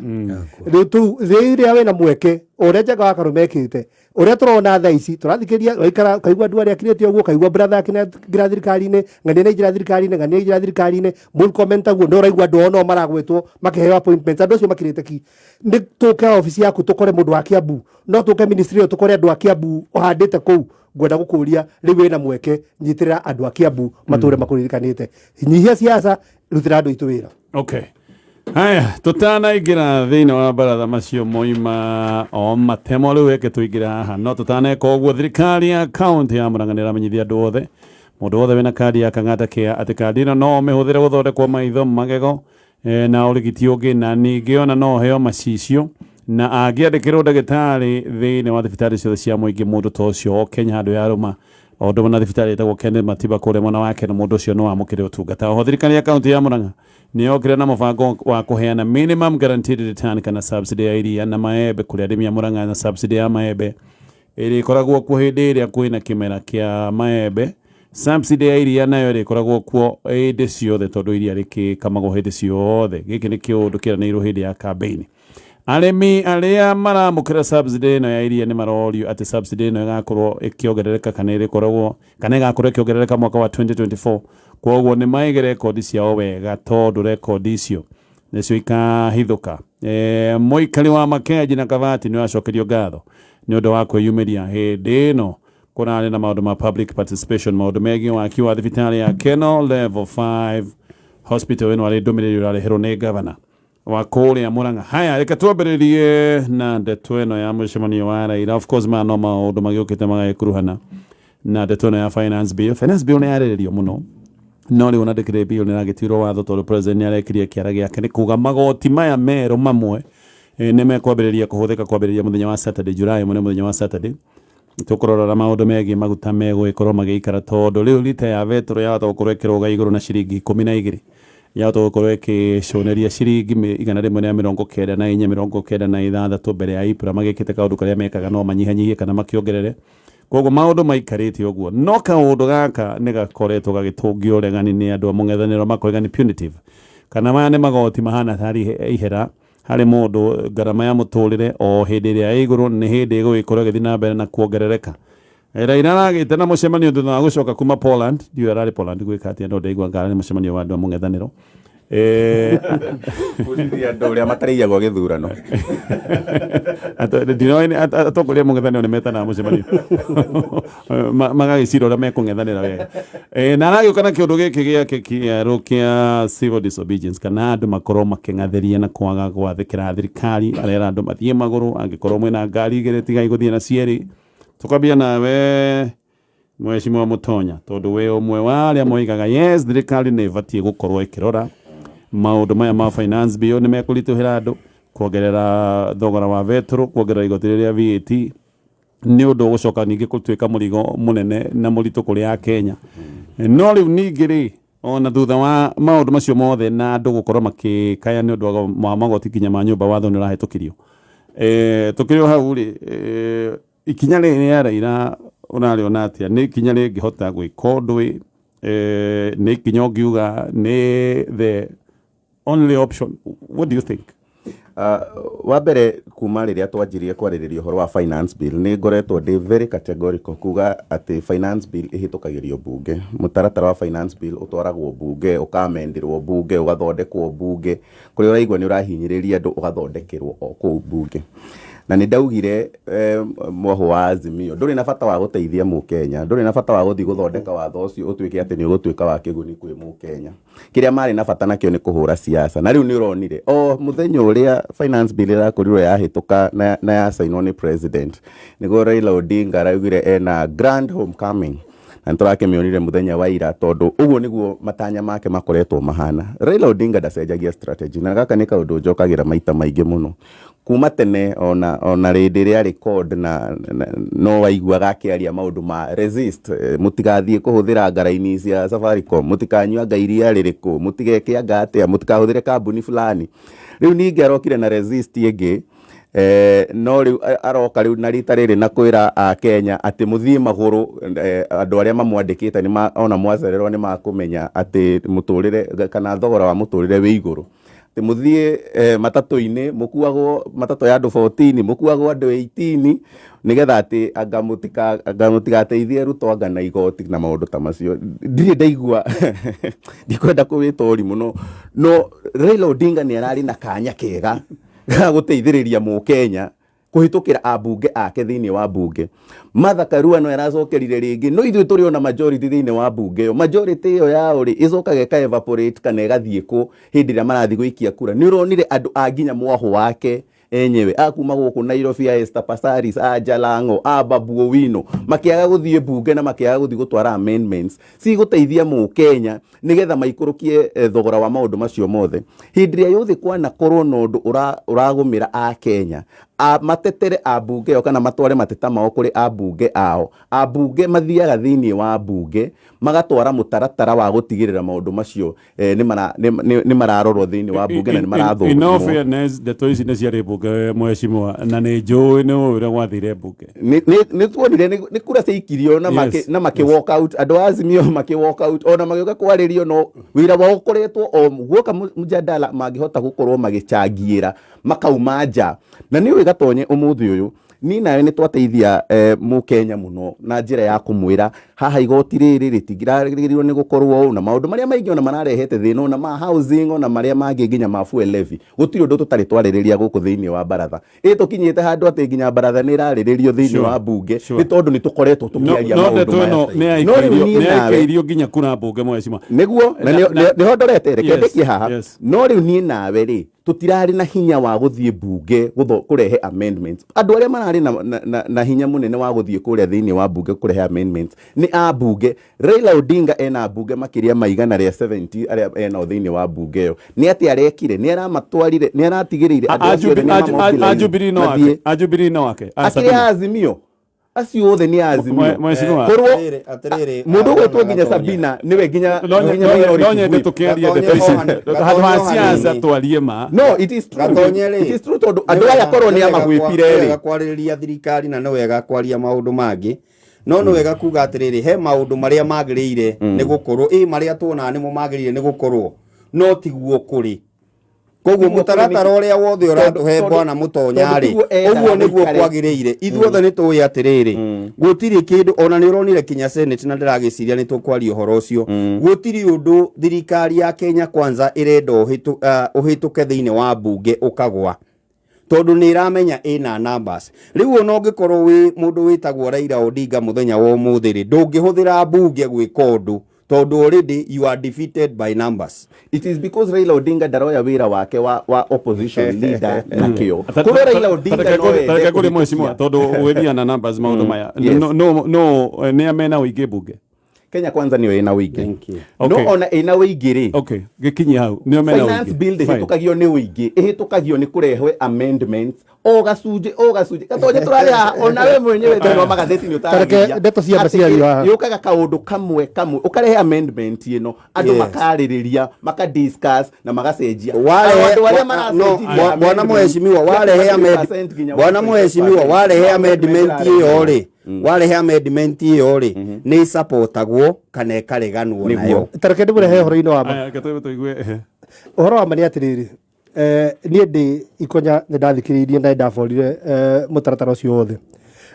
Speaker 2: rĩu tu rĩrĩa wĩna mweke ũrĩa Njenga wa Karume ekĩte, ũrĩa tũrona thaa ici tũrathikĩria, waikara kaigua andũ arĩa akirĩte ũguo, kaigua brother akĩingĩra thirikari-inĩ, ng'ania nĩ ingĩra thirikari-inĩ, ng'ania ingĩra thirikari-inĩ, Murkomen taguo, nĩ ũraigua andũ ao no maragwetwo makĩheo appointments. Andũ acio makirĩte ki nĩ tũke obici yaku tũkore mũndũ wa Kiambu, no tũke ministry ĩyo tũkore andũ a Kiambu ũhandĩte kũu. Ngwenda gũkũria, rĩu wĩna mweke, nyitĩrĩra andũ a Kiambu matũre makũririkanĩte. Nyihia siasa, rutĩra andũ aitũ wĩra.
Speaker 1: Okay, haya, tutanaingĩra thĩinĩ wa baratha macio moima o matemo rĩu, eke tũingĩre haha. No tũtaneka ũguo, thirikari ya kaunti ya Murang'a nĩ ĩramenyithia andũ othe, mũndũ wothe wĩna kandi ya Kang'ata Care, atĩ kandi ĩno no ũmĩhũthĩre gũthondekwo maitho, magego na ũrigiti ũngĩ, na ningĩ ona no ũheo macicio na angĩandĩkĩrwo ndagĩtarĩ thĩinĩ wa thibitarĩ ciothe cia mũingĩ. Mũndũ ta ũcio o Kenya handũ yarũma, o ũndũ ũmwe na thibitarĩ ĩtagwo Kenneth Matiba kũrĩa mwena wake, na mũndũ ũcio no amũkĩre ũtungata. Oho thirikari ya kaunti ya Murang'a nĩ yokire na mũbango wa kũheana minimum guaranteed return kana subsidy ya iria na maembe kũrĩ arĩmi a Murang'a, na subsidy ya maembe ĩrĩkoragwo kuo hĩndĩ ĩrĩa kwĩna kĩmera kĩa maembe. Subsidy ya iria nayo ĩrĩkoragwo kuo hĩndĩ ciothe, tondũ iria rĩkĩkamagwo hĩndĩ ciothe. Gĩkĩ nĩ kĩũndũ kĩranĩirwo hĩndĩ ya campaign. Arĩmi arĩa maramũkĩra subsidy ĩno ya iria nĩ marorio atĩ subsidy ĩno ĩgakorwo ĩkĩongerereka kana ĩrĩkoragwo kana ĩgakorwo ĩkĩongerereka mwaka wa 2024. Koguo nĩ maige rekondi ciao wega, tondũ rekondi icio nĩcio ikahithũka. Mũikari wa Makenji na Kabati nĩ ũracokerio ngatho nĩ ũndũ wa kwĩyumĩria hĩndĩ ĩno kũrarĩ na maũndũ ma public participation, maũndũ megiĩ waki wa thibitarĩ ya Kenol Level 5 Hospital. Ĩno arĩ ndũmĩrĩri ũrareherwo nĩ gavana wa kũrĩa Murang'a. Haya, reke twambĩrĩrie na ndeto ĩno ya mũcemanio wa Raila. Of course maya no maũndũ magĩũkĩte magagĩkuruhana na ndeto ĩno ya finance bill. Finance bill nĩ yarĩrĩrio mũno, no rĩu ona ndĩkĩrĩ bill nĩ ĩragĩtuirwo watho, tondũ president nĩ arekirie kĩara gĩake nĩ kuga magoti maya merũ mamwe nĩ mekwambĩrĩria kũhũthĩka kwambĩrĩria mũthenya wa Saturday, July 1, mũthenya wa Saturday. Tũkũrora maũndũ megiĩ maguta megũgĩkorwo magĩikara, tondũ rĩu rita ya betũrũ yahota gũkorwo ĩkĩrũga igũrũ na ciringi 12, yahota gũkorwo ĩkĩcũnĩria ciringi 194, 96, mbere ya EPRA magĩkĩte kaũndũ karĩa mekaga no manyihanyihie kana makĩongerere. Koguo maũndũ maikarĩte ũguo, no kaũndũ gaka nĩ gakoretwo gagĩtũngio ũregani nĩ andũ a mũng'ethanĩro, makoiga nĩ punitive, kana maya nĩ magoti mahana tarĩ ihera harĩ mũndũ. Ngarama ya mũtũrĩre o hĩndĩ ĩrĩa ĩ igũrũ nĩ hĩndĩ ĩgũgĩkorwo ĩgĩthiĩ na mbere na kuongerereka. Raila aragĩte na mũcemanio thutha wa gũcoka kuma Poland. Ndiũĩ ararĩ Poland gwĩka atĩa, no ndaigua ngara nĩ mũcemanio wa andũ a mũng'ethanĩro.
Speaker 3: Bundithia andũ ũrĩa matarĩiyagwo gĩthurano.
Speaker 1: Ndinoĩ atongoria a mũng'ethanĩro nĩ metanaga mũcemanio magagĩcira ũrĩa mekũng'ethanĩra wega. Na aragĩũka na kĩũndũ gĩkĩ gĩake kĩerũ kĩa civil disobedience, kana andũ makorwo makĩng'athĩria na kwaga gwathĩkĩra thirikari. Arera andũ mathiĩ magũrũ, angĩkorwo mwĩna ngari igĩrĩ tigai gũthiĩ na cierĩ. Tũkwambia nawe, Mheshimiwa Mutonya, tondũ wĩ ũmwe wa arĩa moigaga yes, thirikari nĩ ĩbatiĩ gũkorwo ĩkĩrora maũndũ maya ma finance bill, nĩ mekũritũhĩra andũ, kuongerera thogora wa betũrũ, kuongerera igoti rĩrĩa VAT, nĩ ũndũ ũgũcoka ningĩ gũtuĩka mũrigo mũnene na mũritũ kũrĩ Akenya. No rĩu ningĩ rĩ, ona thutha wa maũndũ macio mothe na andũ gũkorwo makĩkaya nĩ ũndũ wa magoti nginya ma nyũmba, watho nĩ ũrahĩtũkirio. Tũkĩrĩ o hau rĩ, ikinya rĩrĩ rĩa Raila ũrarĩona atĩa? Nĩ ikinya rĩngĩhota gwĩka ũndũ ĩ? Nĩ ikinya ũngiuga nĩ the only option? What do you think?
Speaker 3: Wa mbere kuongerera Kuma rĩrĩa twanjirie kwarĩrĩria ũhoro wa finance bill, nĩ ngoretwo ndĩ very categorical kuga atĩ finance bill ĩhĩtũkagĩrio bunge. Mũtaratara wa finance bill ũtwaragwo bunge, ũkamendirwo bunge, ũgathondekwo bunge, kũrĩa ũraigua nĩ ũrahinyĩrĩria andũ ũgathondekerwo o kũu bunge. Na nĩ ndaugire mwahũ wa Azimio ndũrĩ na bata wa gũteithia mũkenya, ndũrĩ na bata wa gũthiĩ gũthondeka watho ũcio ũtuĩke atĩ nĩ ũgũtuĩka wa kĩguni kwĩ mũkenya. Kĩrĩa marĩ na bata nakĩo nĩ kũhũra siasa. Na rĩu nĩ ũronire o mũthenya ũrĩa finance bill ĩrakorirwo yahĩtũka na yacainwo nĩ president, nĩguo Raila Odinga araugire ena grand homecoming, na nĩ tũrakĩmĩonire mũthenya wa ira, tondũ ũguo nĩguo matanya make makoretwo mahana. Raila Odinga ndacenjagia strategy, na gaka nĩ kaũndũ njokagĩra maita maingĩ mũno kuma tene, ona rĩndĩ rĩa record na no waiguaga akĩaria maũndũ ma resist, mũtigathiĩ kũhũthĩra ngaraini cia Safaricom, mũtikanyue anga iria rĩrĩkũ, mũtigeke anga atĩa, mũtikahũthĩre kambuni fulani. Rĩu ningĩ arokire na resist ĩngĩ, no rĩu aroka rĩu na rita rĩrĩ na kwĩra a Kenya atĩ mũthiĩ magũrũ. Andũ arĩa mamwandĩkĩte nĩ ona mwacererwo nĩ makũmenya atĩ mũtũrĩre kana thogora wa mũtũrĩre wĩ igũrũ, atĩ mũthiĩ matatũ-inĩ, mũkuagwo matatũ ya andũ 14, mũkuagwo andũ 18, nĩgetha atĩ anga mũtigateithie Ruto anga na igoti na maũndũ ta macio. Ndirĩ ndaigua, ndikwenda kũwĩta ũri mũno, no Raila Odinga nĩ ararĩ na kanya kega ga gũteithĩrĩria mũkenya kũhĩtũkĩra ambunge ake thĩinĩ wa bunge. Martha Karua no aracokerire rĩngĩ, no ithuĩ tũrĩ ona majority thĩinĩ wa bunge ĩyo. Majority ĩyo yao rĩ, ĩcokaga ĩka evaporate kana ĩgathiĩ kũ hĩndĩ ĩrĩa marathiĩ gũikia kura? Nĩ ũronire andũ a nginya mwahũ wake enyewe akuma gũkũ Nairobi, a Esther Passaris, a Jalango, a Babu Owino, makĩaga gũthiĩ bunge na makĩaga gũthiĩ gũtwara amendments cigũteithia mũkenya nĩgetha maikũrũkie thogora wa maũndũ macio mothe. Hĩndĩ ĩrĩa yothe kwanakorwo na ũndũ ũragũmĩra a Kenya, matetere ambunge ĩyo kana matware mateta mao kũrĩ ambunge ao, ambunge mathiaga thĩinĩ wa bunge magatwara mũtaratara wa gũtigĩrĩra maũndũ macio nĩ mararorwo thĩinĩ wa bunge na nĩ
Speaker 1: In all
Speaker 3: marathũrimwo.
Speaker 1: fairness, ndeto ici nĩ ciarĩ mbunge, mheshimiwa, na nĩ njũĩ nĩ ũĩ ũrĩa gwathire mbunge.
Speaker 3: Nĩ tuonire nĩ kura ciaikirio na na makĩ walk out. Andũ a Azimio makĩ walk out, ona magĩũka kwarĩrio, no wĩra wao ũkoretwo o guoka mjadala mangĩhota gũkorwo magĩchangiĩra makauma nja. Na nĩ ũĩ Gatonye, ũmũthĩ ũyũ niĩ nawe nĩ twateithia mũkenya mũno na njĩra ya kũmwĩra haha igoti rĩrĩ rĩtingĩragĩrĩirwo nĩ gũkorwo ũũ, na maũndũ marĩa maingĩ ona mararehete thĩna, ona ma housing, ona marĩa mangĩ nginya ma fuel levy. Gũtirĩ ũndũ tũtarĩ twarĩrĩria gũkũ thĩinĩ wa baratha. Ĩ tũkinyĩte handũ atĩ nginya baratha nĩ ĩrarĩrĩrio thĩinĩ wa bunge nĩ tondũ nĩ tũkoretwo
Speaker 1: No
Speaker 3: tũkĩaria
Speaker 1: no
Speaker 3: maũndũ
Speaker 1: ndeto
Speaker 3: maya.
Speaker 1: ĩno nĩ
Speaker 3: No rĩu niĩ
Speaker 1: nĩ
Speaker 3: nawe
Speaker 1: yaikairio nginya kura mbunge, mheshimiwa.
Speaker 3: Nĩguo na nĩho ndorete, reke ndĩkie haha. No rĩu niĩ nawe rĩ, tũtirarĩ na hinya wa gũthiĩ bunge kũrehe amendments. Andũ arĩa mararĩ na hinya mũnene wa gũthiĩ kũrĩa thĩinĩ wa bunge kũrehe amendments nĩ ambunge. Raila Odinga ena ambunge makĩria ma 170 arĩa enao thĩinĩ wa bunge ĩyo. Nĩ atĩ arekire? Nĩ aramatwarire, nĩ aratigĩrĩire andũ acio othe nĩ amamobilize
Speaker 1: A Jubilee no
Speaker 3: mathiĩ.
Speaker 1: ake, a Jubilee no ake a
Speaker 3: Akĩrĩ
Speaker 1: Sabina.
Speaker 3: Azimio acio othe nĩ Azimio.
Speaker 1: Mheshimiwa.
Speaker 3: Korwo
Speaker 4: Atĩrĩrĩ,
Speaker 3: mũndũ ũgwĩtwo nginya
Speaker 4: Gatonye.
Speaker 3: Sabina nĩwe nginya nginya
Speaker 1: No
Speaker 3: minority
Speaker 1: nyende
Speaker 3: whip.
Speaker 1: tũkĩarie
Speaker 4: Gatonye
Speaker 1: ndeto ici
Speaker 4: Gatonye
Speaker 1: handũ ha
Speaker 4: o
Speaker 1: siasa,
Speaker 4: hanini.
Speaker 1: twarie ma.
Speaker 3: No, it is true.
Speaker 4: Gatonye rĩ,
Speaker 3: It is true, tondũ andũ aya korwo nĩ amahwĩpire
Speaker 4: nĩ
Speaker 3: rĩ.
Speaker 4: wega kwarĩrĩria thirikari na nĩ wega kwaria maũndũ mangĩ, no nĩ wega kuga atĩrĩrĩ, he maũndũ marĩa magĩrĩire nĩ gũkorwo ĩ marĩa tuonaga nĩmo magĩrĩire nĩ gũkorwo, no tiguo kũrĩ. Koguo
Speaker 3: Tiguo kũrĩ
Speaker 4: mũtaratara
Speaker 3: nĩkĩ?
Speaker 4: ũrĩa wothe ũratũhe bwana
Speaker 3: Tondũ
Speaker 4: mũtonya rĩ,
Speaker 3: tiguo endaga
Speaker 4: ũguo nĩguo
Speaker 3: gũikare.
Speaker 4: kwagĩrĩire. Ithuothe nĩ tũĩ atĩrĩrĩ, gũtirĩ kĩndũ, ona nĩ ũronire kinya Senate, na ndĩragĩciria nĩ tũkwaria ũhoro ũcio. Gũtirĩ ũndũ thirikari ya Kenya Kwanza ĩrenda ũhĩtũke thĩinĩ wa bunge ũkagwa, tondũ nĩ ĩramenya ĩna numbers. Rĩu ona ũngĩkorwo wĩ mũndũ wĩtagwo Raila Odinga mũthenya wa ũmũthĩ rĩ, ndũngĩhũthĩra bunge gwĩka ũndũ, tondũ already you are defeated by numbers.
Speaker 3: It is because Raila Odinga ndaroya wĩra wake wa opposition leader na kĩo. Korwo Raila Odinga no ende
Speaker 1: Tareke ngũrie, mheshimiwa,
Speaker 3: kũhĩtũkia-
Speaker 1: tondũ ũgĩthiĩ na numbers maũndũ maya, no nĩ amena ũingĩ mbunge?
Speaker 3: Kenya Kwanza nĩyo ĩna ũingĩ.
Speaker 1: Okay.
Speaker 3: No ona ĩna ũingĩ rĩ,
Speaker 1: Okay, gĩkinyie hau, nĩo mena
Speaker 3: finance
Speaker 1: ũingĩ.
Speaker 3: bill
Speaker 1: Fine.
Speaker 3: ndĩhĩtũkagio nĩ ũingĩ, ĩhĩtũkagio nĩ kũrehwe amendments o gacunjĩ o gacunjĩ. Gatonye, tũrarĩ haha, ona we mwenyewe thĩinĩ wa magathĩti nĩ
Speaker 2: Tareke
Speaker 3: ũtaragĩria
Speaker 2: ndeto cia
Speaker 3: atĩ
Speaker 2: ciario haha.
Speaker 3: yũkaga kaũndũ kamwe kamwe, ũkarehe amendment ĩno, andũ makarĩrĩria, makadiscuss na magacenjia.
Speaker 4: Warehe
Speaker 3: Andũ arĩa
Speaker 4: no,
Speaker 3: maracenjirie
Speaker 4: bwana
Speaker 3: amendment,
Speaker 4: mheshimiwa, warehe
Speaker 3: 70% nginya
Speaker 4: bwana
Speaker 3: 1.5%.
Speaker 4: mheshimiwa, warehe amendment ĩyo rĩ, warehe amendment ĩyo rĩ, nĩ ĩsupportagwo kana ĩkareganwo
Speaker 3: Nĩguo.
Speaker 4: nayo.
Speaker 2: Tareke ndĩmũrehe ũhoro-inĩ wa ma.
Speaker 1: Aya, reke tũigue.
Speaker 2: Ũhoro wa ma nĩ atĩrĩrĩ, Niĩ ndĩ ikonya nĩ ndathikĩrĩirie na nĩ ndaborire mũtaratara ũcio wothe,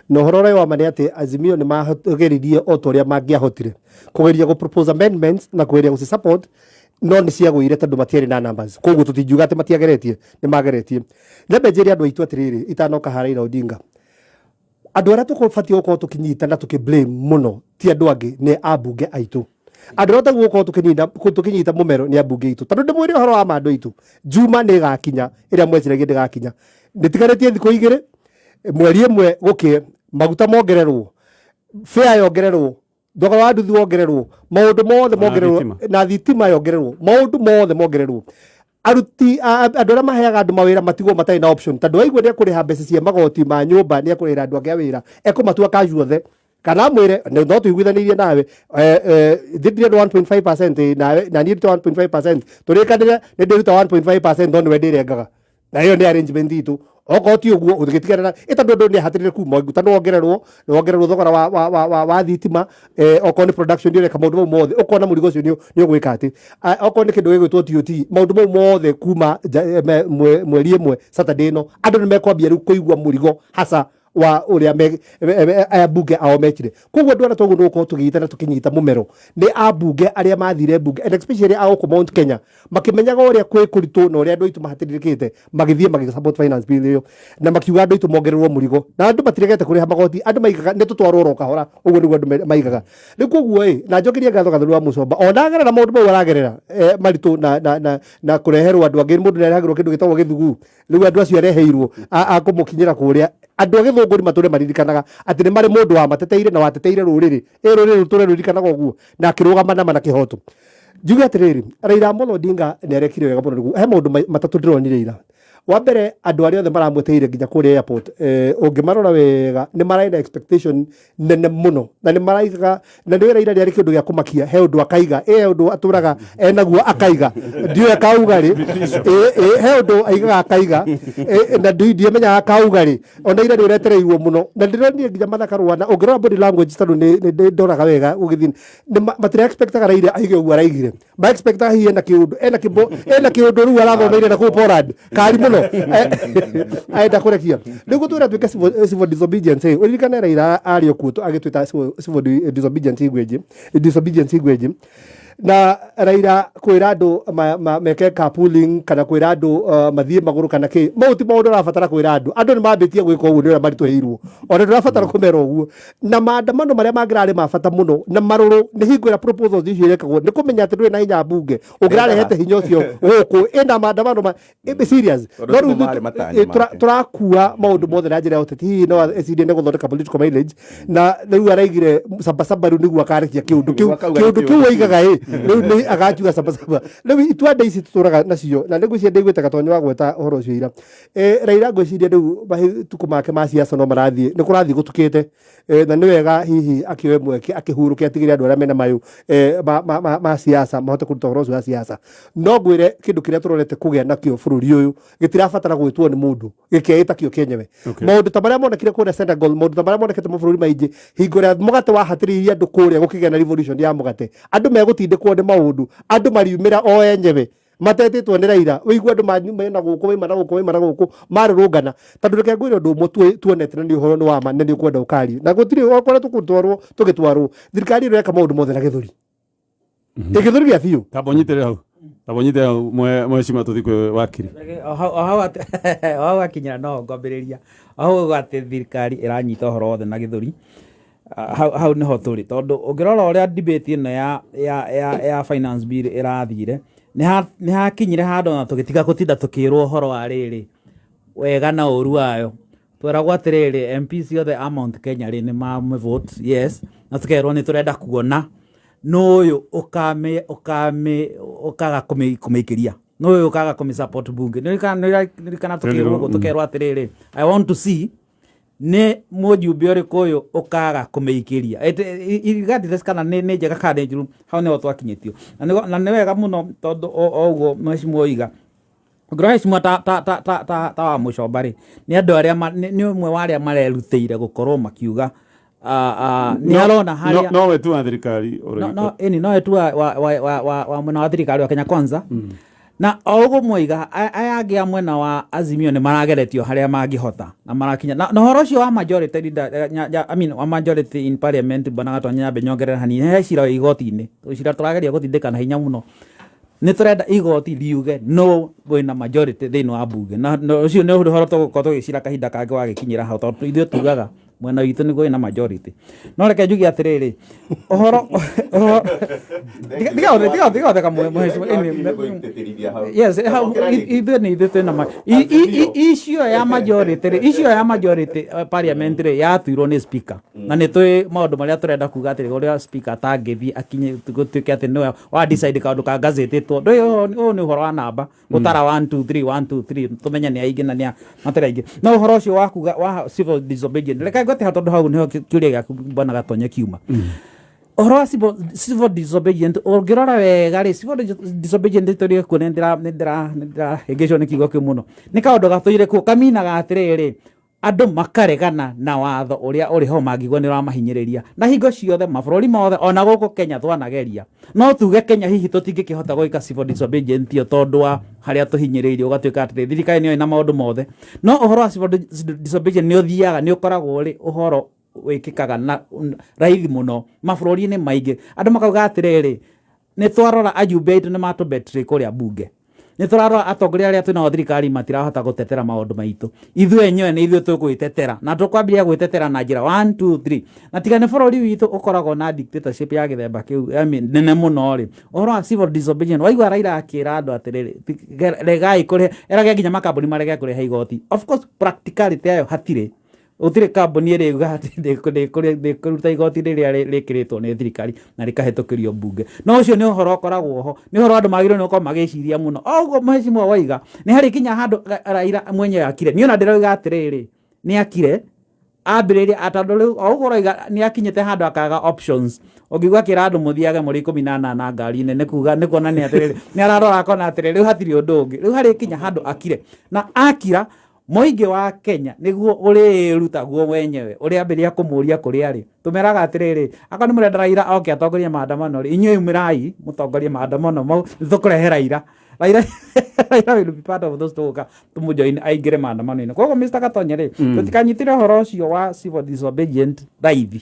Speaker 2: na ũhoro ũrĩa wa ma nĩ atĩ Azimio nĩ mageririe o ta ũrĩa mangĩahotire kũgeria gũ propose amendments na kũgeria gũci support, no nĩ ciagũire tondũ matiarĩ na numbers. Koguo tũtingiuga atĩ matiageretie, nĩ mageretie. Nyambe njĩre andũ aitũ atĩrĩrĩ, itanoka ha Raila Odinga, andũ arĩa tũbatiĩ gũkorwo tũkĩnyita na tũkĩ blame mũno ti andũ angĩ, nĩ ambunge aitũ. Andũ arĩa tagwo gũkorwo tũkĩnyita mũmero nĩ ambunge aitũ, tondũ ndĩmwĩre ũhoro wa ma, andũ aitũ, Juma nĩ ĩgakinya ĩrĩa mweciragia ndĩgakinya. Nĩtigarĩtie thikũ 2, mweri 1 gũkĩe, maguta mongererwo, fare yongererwo, thogora wa nduthi wongererwo, maũndũ mothe
Speaker 1: Na
Speaker 2: mongererwo.
Speaker 1: thitima.
Speaker 2: Na thitima yongererwo, maũndũ mothe mongererwo. Aruti andũ arĩa maheaga andũ mawĩra matigwo matarĩ na option, tondũ waigua nĩ ekũrĩha mbeca cia magoti ma nyũmba, nĩ ekũrĩhĩra andũ angĩ a wĩra, ekũmatua casual othe, kana amwĩre no tũiguithanĩirie nawe, thĩ ndĩrenda 1.5% nawe na niĩ ndute 1.5%, tũrĩkanĩre nĩ ndĩruta 1.5%, no nĩwe ndĩrengaga, na ĩyo nĩ arrangement itũ. Okorwo ti ũguo ũgĩtigana na ĩ, tondũ andũ nĩ ahatĩrĩre kuma maguta nĩ wongererwo, nĩ wongererwo thogora wa thitima, okorwo nĩ production ũreka maũndũ mau mothe, ũkona mũrigo ũcio nĩ ũgwĩka atĩ okorwo nĩ kĩndũ gĩgwĩtwo TOT, maũndũ mau mothe kuma mweri 1 Saturday ĩno, andũ nĩ mekwambia rĩu kũigua mũrigo hasa wa ũrĩa aya mbunge ao mekire. Koguo andũ arĩa toguo nĩ gũkorwo tũgĩita na tũkĩnyita mũmero nĩ ambunge arĩa mathire mbunge, and especially a gũkũ Mount Kenya, makĩmenyaga ũrĩa kwĩ kũritũ na ũrĩa andũ aitũ mahatĩrĩrĩkĩte, magĩthiĩ magĩ support finance bill ĩyo na makiuga andũ aitũ mongererwo mũrigo, na andũ matiregete kũrĩha magoti. Andũ maigaga nĩ tũtwarwo oro kahora, ũguo nĩguo andũ maigaga. Rĩu koguo ĩ, na njokerie ngatho Gatheru wa Mũcomba, ona agerera maũndũ mau aragerera maritũ na kũreherwo andũ angĩ, mũndũ nĩarehagĩrwo kĩndũ gĩtagwo gĩthuguu. Rĩu andũ acio areheirwo a kũmũkinyĩra kũrĩa, andũ a gĩthũngũri matũre maririkanaga atĩ nĩ marĩ mũndũ wamateteire na wateteire rũrĩrĩ, ĩ rũrĩrĩ rũtũre rũririkanaga ũguo, na akĩrũgama nama na kĩhoto. Njuge atĩrĩrĩ, Raila Amolo Odinga nĩ arekire wega mũno. Nĩguo he maũndũ matatũ ndĩronire ira. Wa mbere, andũ arĩa othe maramweteire nginya kũrĩa airport, ũngĩmarora wega nĩ mararĩ na expectation nene mũno, na nĩ maraigaga na nĩ Raila rĩarĩ kĩndũ gĩa kũmakia. He ũndũ akaiga, he ũndũ atũraga enaguo akaiga, ndiũĩ akauga rĩ, he ũndũ aigaga akaiga, na ndiamenyaga akauga rĩ. Ona ira nĩ ũretereirwo mũno, na ndĩronire nginya Martha Karua, na ũngĩrora body language, tondũ nĩ ndoraga wega ũgĩthiĩ, matira expectaga Raila aige ũguo araigire. Ma expectaga hihi ena kĩũndũ, ena kĩmbo, ena kĩũndũ rĩu arathomeire na kũu Poland kari mũno, aenda kũrekia rĩu gũtwĩra tuĩke civil disobedience. Ũririkane Raila arĩ o kuo agĩtwĩta civil disobedience Igwenji, disobedience Igwenji, na Raila kwĩra andũ meke carpooling, kana kwĩra andũ mathiĩ magũrũ kana kĩ, mau ti maũndũ ũrabatara kwĩra andũ. Andũ nĩ mambĩtie gwĩka ũguo nĩ ũrĩa maritũhĩirwo, ona ndũrabatara kũmera ũguo. Na maandamano marĩa mangĩrarĩ ma bata mũno na marũrũ nĩ hingo ĩrĩa proposals icio irekagwo, nĩ kũmenya atĩ ndũrĩ na hinya mbunge ũngĩrarehete hinya ũcio gũkũ ĩna maandamano ma serious.
Speaker 3: Tondũ
Speaker 2: No
Speaker 3: timo
Speaker 2: rĩu
Speaker 3: marĩ matanya make.
Speaker 2: tũrakua maũndũ mothe na njĩra ya ũteti. Hihi no ecirie nĩ gũthondeka political mileage, na rĩu araigire sabasaba, rĩu nĩguo akarekia kĩũndũ kĩu.
Speaker 3: Nĩguo akauga
Speaker 2: Kĩũndũ
Speaker 3: nĩ
Speaker 2: kĩu
Speaker 3: kĩũndũ.
Speaker 2: aigaga ĩ rĩu nĩ agakiuga sabasaba. Rĩu itwanda ici tũtũraga nacio, na nĩngwĩciria ndaiguĩte Gatonyo wa gweta ũhoro ũcio ira. Raila ngwĩciria rĩu matukũ make ma siasa no marathiĩ, nĩ kũrathiĩ gũtukĩte, na nĩ wega hihi akĩoe mweke akĩhurũke, atigĩre andũ arĩa mena mayũ ma siasa mahote kũruta ũhoro ũcio wa siasa. No ngwĩre kĩndũ kĩrĩa tũrorete kũgĩa nakĩo bũrũri ũyũ gĩtirabatara gwĩtwo nĩ mũndũ, gĩkeĩta kĩo kĩenyewe. Maũndũ ta marĩa monekire kũrĩa Senegal, maũndũ ta marĩa monekete mabũrũri maingĩ, hingo ĩrĩa mũgate wahatĩrĩirie andũ kũrĩa gũkĩgĩa na revolution ya mũgate, andũ megũtindĩkwo nĩ maũndũ, andũ mariumĩra o enyewe matetĩtwo nĩ Raila. Wĩigua andũ mena gũkũ maima na gũkũ maima na gũkũ marũrũngana, tondũ reke ngwĩre ũndũ ũmwe tuonete, na nĩ ũhoro nĩ wa ma, na nĩ ũkwenda ũkario na gũtirĩ okorwo tũkũtwarwo tũgĩtwarwo. Thirikari ĩno ĩreka maũndũ mothe na gĩthũri, gĩthũri gĩa biũ.
Speaker 1: Tamba ũnyitĩrĩre hau, tamba ũnyitĩrĩre hau, mheshimiwa, tũthiĩ kwĩ wakiri.
Speaker 5: O hau akinyĩra no ngwambĩrĩria o hau atĩ thirikari ĩranyita ũhoro wothe na gĩthũri. Hau nĩho tũrĩ, tondũ ũngĩrora ũrĩa debate ĩno ya finance bill ĩrathire, nĩ hakinyire handũ na tũgĩtiga gũtinda tũkĩrwo ũhoro wa rĩrĩ wega na ũru wayo. Tweragwo atĩrĩrĩ, MP ciothe a Mount Kenya rĩ nĩ mamĩvote yes, na tũkerwo nĩ tũrenda kuona nũ ũyũ ũkame ũkame ũkaga kũmĩikĩria, nũ ũyũ ũkaga kũmĩ support bunge. Nĩ ririkana tũkĩrwo ũguo, tũkerwo atĩrĩrĩ, I want to see nĩ mũjumbe ũrĩkũ ũyũ ũkaga kũmĩikĩria, regardless kana nĩ njega kana nĩ njũru. Hau nĩho twakinyĩtio, na nĩ wega mũno tondũ o ũguo mheshimiwa oiga, ũngĩrora heshima ta wa Mũcomba rĩ, nĩ andũ arĩa nĩ ũmwe wa arĩa marerutĩire gũkorwo makiuga nĩ arona harĩa
Speaker 1: No we tu wa thirikari.
Speaker 5: No ĩni no tu wa mwena wa thirikari wa Kenya Kwanza. Na o ũguo mwaiga aya angĩ a mwena wa Azimio nĩ marageretio harĩa mangĩhota na marakinya na ũhoro ũcio wa majority leader, I mean, wa majority in parliament, bwana Gatonye, nyambe nyongerere hanini. He cira wĩ igoti-inĩ, cira tũrageria gũtindĩka na hinya mũno. Nĩ tũrenda igoti riuge no wĩna majority thĩinĩ wa bunge, na ũcio nĩ ũhoro tũgũkorwo tũgĩcira kahinda kangĩ wagĩkinyĩra hau, tondũ ithuĩ tugaga mwena witũ nĩguo wĩna majority. No reke njuge atĩrĩrĩ, ũhoro tiga ũtheka, mheshimiwa. Yes, hau ithuĩ nĩ ithuĩ twĩna icio ya majority rĩ, icio ya majority parliament rĩ, yatuirwo nĩ speaker, na nĩ tũĩ maũndũ marĩa tũrenda kuga atĩrĩ, ũrĩa speaker atangĩthiĩ akinye gũtuĩke atĩ nĩwe wa decide kaũndũ ka gazetĩtwo. Ndũĩ ũyũ nĩ ũhoro wa namba gũtara 1 2 3 1 2 3, tũmenye nĩ aingĩ na nĩ matarĩ aingĩ. No ũhoro ũcio wa kuga wa civil disobedience, reke ngwete hau, tondũ hau nĩho kĩũria gĩaku, bwana Gatonye, kiuma. Ũhoro wa civil disobedience, ũngĩrora wega rĩ, civil disobedience tũrĩ kuo nĩ ndĩra hĩngĩcwo nĩ kiugo kĩu mũno. Nĩ kaũndũ gatũire kuo kaminaga atĩrĩrĩ, andũ makaregana na watho ũrĩa ũrĩ ho mangĩigua nĩ ũramahinyĩrĩria. Na hingo ciothe mabũrũri mothe, ona gũkũ Kenya twanageria, no tuge Kenya hihi tũtingĩkĩhota gwĩka civil disobedience ĩyo tondũ wa harĩa tũhinyĩrĩirio, ũgatuĩka atĩrĩ thirikari nĩyo ĩna maũndũ mothe. No ũhoro wa civil disobedience nĩ ũthiaga, nĩ ũkoragwo ũrĩ ũhoro wĩkĩkaga na raithi mũno mabũrũri-inĩ maingĩ. Andũ makauga atĩrĩrĩ, nĩ twarora ajumbe aitũ nĩ matũ kũrĩa bunge, nĩ tũrarora atongoria arĩa twĩnao thirikari matirahota gũtetera maũndũ maitũ, ithuĩ enyewe nĩ ithuĩ tũgwĩtetera, na tũkwambĩrĩria gwĩtetera na njĩra 1 2 3. Na tiga nĩ bũrũri witũ ũkoragwo na dictatorship ya gĩthemba kĩu, I mean, nene mũno rĩ, ũhoro wa civil disobedience waigua Raila akĩra andũ atĩrĩrĩ, regai kũrĩha, erage nginya makambuni marege kũrĩha igoti. Of course, practicality yayo hatirĩ, gũtirĩ kambuni ĩrĩuga atĩ ndĩkũruta igoti rĩrĩa rĩkĩrĩtwo nĩ thirikari na rĩkahĩtũkĩrio mbunge. No ũcio nĩ ũhoro ũkoragwo ho, nĩ ũhoro andũ magĩrĩirwo nĩ gũkorwo magĩciria mũno. O ũguo mheshimiwa waiga, nĩ harĩ kinya handũ Raila mwenyewe akire. Niĩ ona ndĩroiga atĩrĩrĩ, nĩ akire ambĩrĩria, tondũ rĩu o ũguo ũroiga nĩ akinyĩte handũ akaga options. Ũngĩigua akĩra andũ mũthiage mũrĩ 18 ngari-inĩ, nĩ kuga nĩ kuonania atĩrĩrĩ, nĩ ararora akona atĩrĩrĩ, rĩu hatirĩ ũndũ ũngĩ, rĩu harĩ kinya handũ akire. Na akira, mũingĩ wa Kenya nĩguo ũrĩruta guo wenyewe ũrĩambĩrĩria kũmũria kũrĩa arĩ. Tũmeraga atĩrĩrĩ, akorwo nĩ mũrenda Raila oke atongorie maandamano rĩ, inyuĩ umĩrai mũtongorie maandamano mau, nĩtũkũrehe Raila. Raila will be part of those tũgũka tũmũjoin aingĩre maandamano-inĩ. Koguo Mr. Gatonye rĩ, tũtikanyitĩre ũhoro ũcio wa civil disobedient raithi,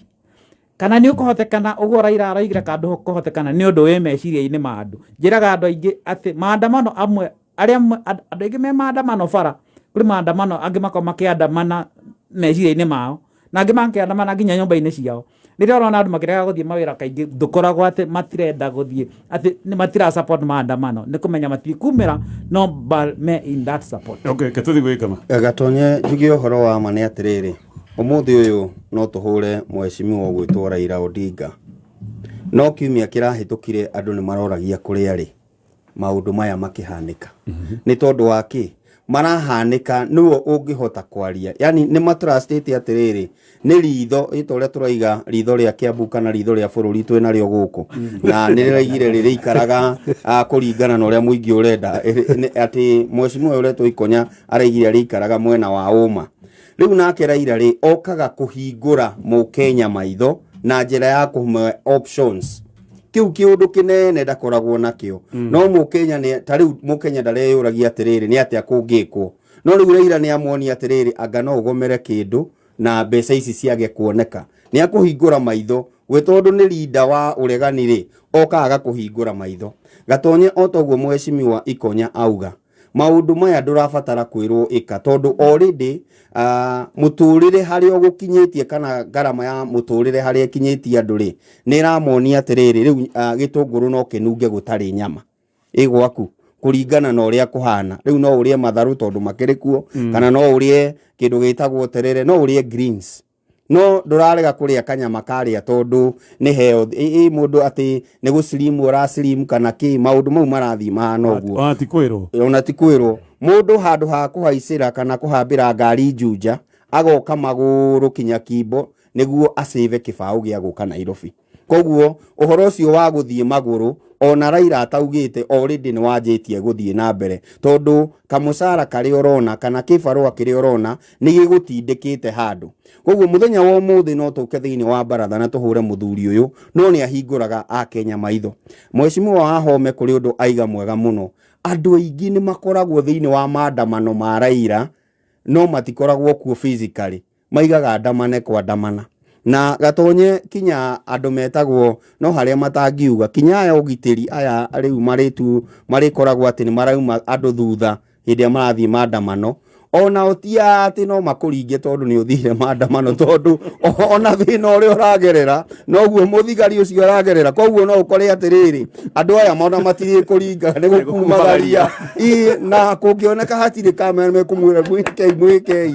Speaker 5: kana nĩ ũkũhotekana ũguo Raila araigire kandũ kũhotekana nĩ ũndũ wĩ meciria-inĩ ma andũ. Njĩraga andũ aingĩ atĩ maandamano amwe arĩa andũ aingĩ me maandamano bara, kũrĩ maandamano angĩ makorwo makĩandamana meciria-inĩ mao, na angĩ makĩandamana nginya nyũmba-inĩ ciao. Rĩrĩa ũrona andũ makĩrega gũthiĩ mawĩra, kaingĩ ndũkoragwo atĩ matirenda gũthiĩ, atĩ nĩ matira support maandamano, nĩ kũmenya matikumĩra, no me in that support.
Speaker 1: Okay, ke tũthiĩ gwĩkama.
Speaker 4: Gatonye, njuge ũhoro wa ma nĩ atĩrĩrĩ, ũmũthĩ ũyũ no tũhũre mheshimiwa ũgwĩtwo Raila Odinga, no kiumia kĩrahĩtũkire andũ nĩ maroragia kũrĩa rĩ maũndũ maya makĩhanĩka, nĩ tondũ wa kĩ marahanĩka, nĩwe ũngĩhota kwaria. Yani nĩ matrustĩte atĩrĩrĩ, nĩ ritho ĩta ũrĩa tũraiga ritho rĩa Kiambu kana ritho rĩa bũrũri twĩ narĩo gũkũ, na nĩ rĩraigire rĩrĩikaraga kũringana na ũrĩa mũingĩ ũrenda. Atĩ mheshimiwa ũretwo Ikonya araigire rĩikaraga mwena wa ũma. Rĩu nake Raila rĩ, okaga kũhingũra mũkenya maitho na njĩra ya kũmwe options. Kĩu kĩũndũ kĩnene ndakoragwo nakĩo, no mũkenya nĩ ta rĩu mũkenya ndareyũragia atĩrĩrĩ, nĩ atĩa kũngĩkwo. No rĩu Raila nĩ amuonia atĩrĩrĩ, anga no ũgomere kĩndũ na mbeca ici ciage kuoneka. Nĩ akũhingũra maitho we, tondũ nĩ rinda wa ũregani rĩ, okaga agakũhingũra maitho. Gatonye, o toguo mheshimiwa Ikonya auga, maũndũ maya ndũrabatara kwĩrwo ĩka, tondũ already mũtũrĩre harĩa ũgũkinyĩtie kana ngarama ya mũtũrĩre harĩa ĩkinyĩtie andũ rĩ, nĩ ĩramonia atĩrĩrĩ, rĩu gĩtũngũrũ no kĩnunge gũtarĩ nyama ĩ gwaku, kũringana na ũrĩa kũhana. Rĩu no ũrĩe matharũ tondũ makĩrĩ kuo, kana no ũrĩe kĩndũ gĩtagwo terere, no ũrĩe greens, no ndũrarega kũrĩa kanyama karĩa tondũ nĩ heo ĩ mũndũ atĩ nĩ gũcirimu ũracirimu kana kĩ. Maũndũ mau marathiĩ mahana ũguo.
Speaker 1: Ona ti kwĩrwo.
Speaker 4: Ona ti kwĩrwo. Mũndũ handũ ha kũhaicĩra kana kũhambĩra ngari Juja, agoka magũrũ kinya Kimbo nĩguo acĩve kĩbaũ gĩa gũka Nairobi. Koguo ũhoro ũcio wa gũthiĩ magũrũ, ona Raila ataugĩte, already nĩ wanjĩtie gũthiĩ na mbere, tondũ kamũcara karĩa ũrona kana kĩbarũa kĩrĩa ũrona nĩ gĩgũtindĩkĩte handũ. Koguo mũthenya wa ũmũthĩ no tũke thĩinĩ wa baratha na tũhũre mũthuri ũyũ, no nĩ ahingũraga akenya maitho. Mheshimiwa Wahome kũrĩ ũndũ aiga mwega mũno. Andũ aingĩ nĩ makoragwo thĩinĩ wa maandamano ma Raila no matikoragwo kuo physically, maigaga andamane kwandamana na gatonye kinya andũ metagwo no harĩa matangiuga kinya aya ũgitĩri aya rĩu marĩtu marĩkoragwo atĩ nĩ marauma andũ thutha hĩndĩ ĩrĩa marathiĩ maandamano, onao ti atĩ no makũringe tondũ nĩ ũthire maandamano, tondũ ona thĩna ũrĩa ũragerera noguo mũthigari ũcio aragerera. Koguo no ũkore atĩrĩrĩ, andũ aya mona matirĩ kũringa nĩ gũkumagaria. Ĩ, na kũngĩoneka hatirĩ kamera mekũmwĩra mwĩkei mwĩkei.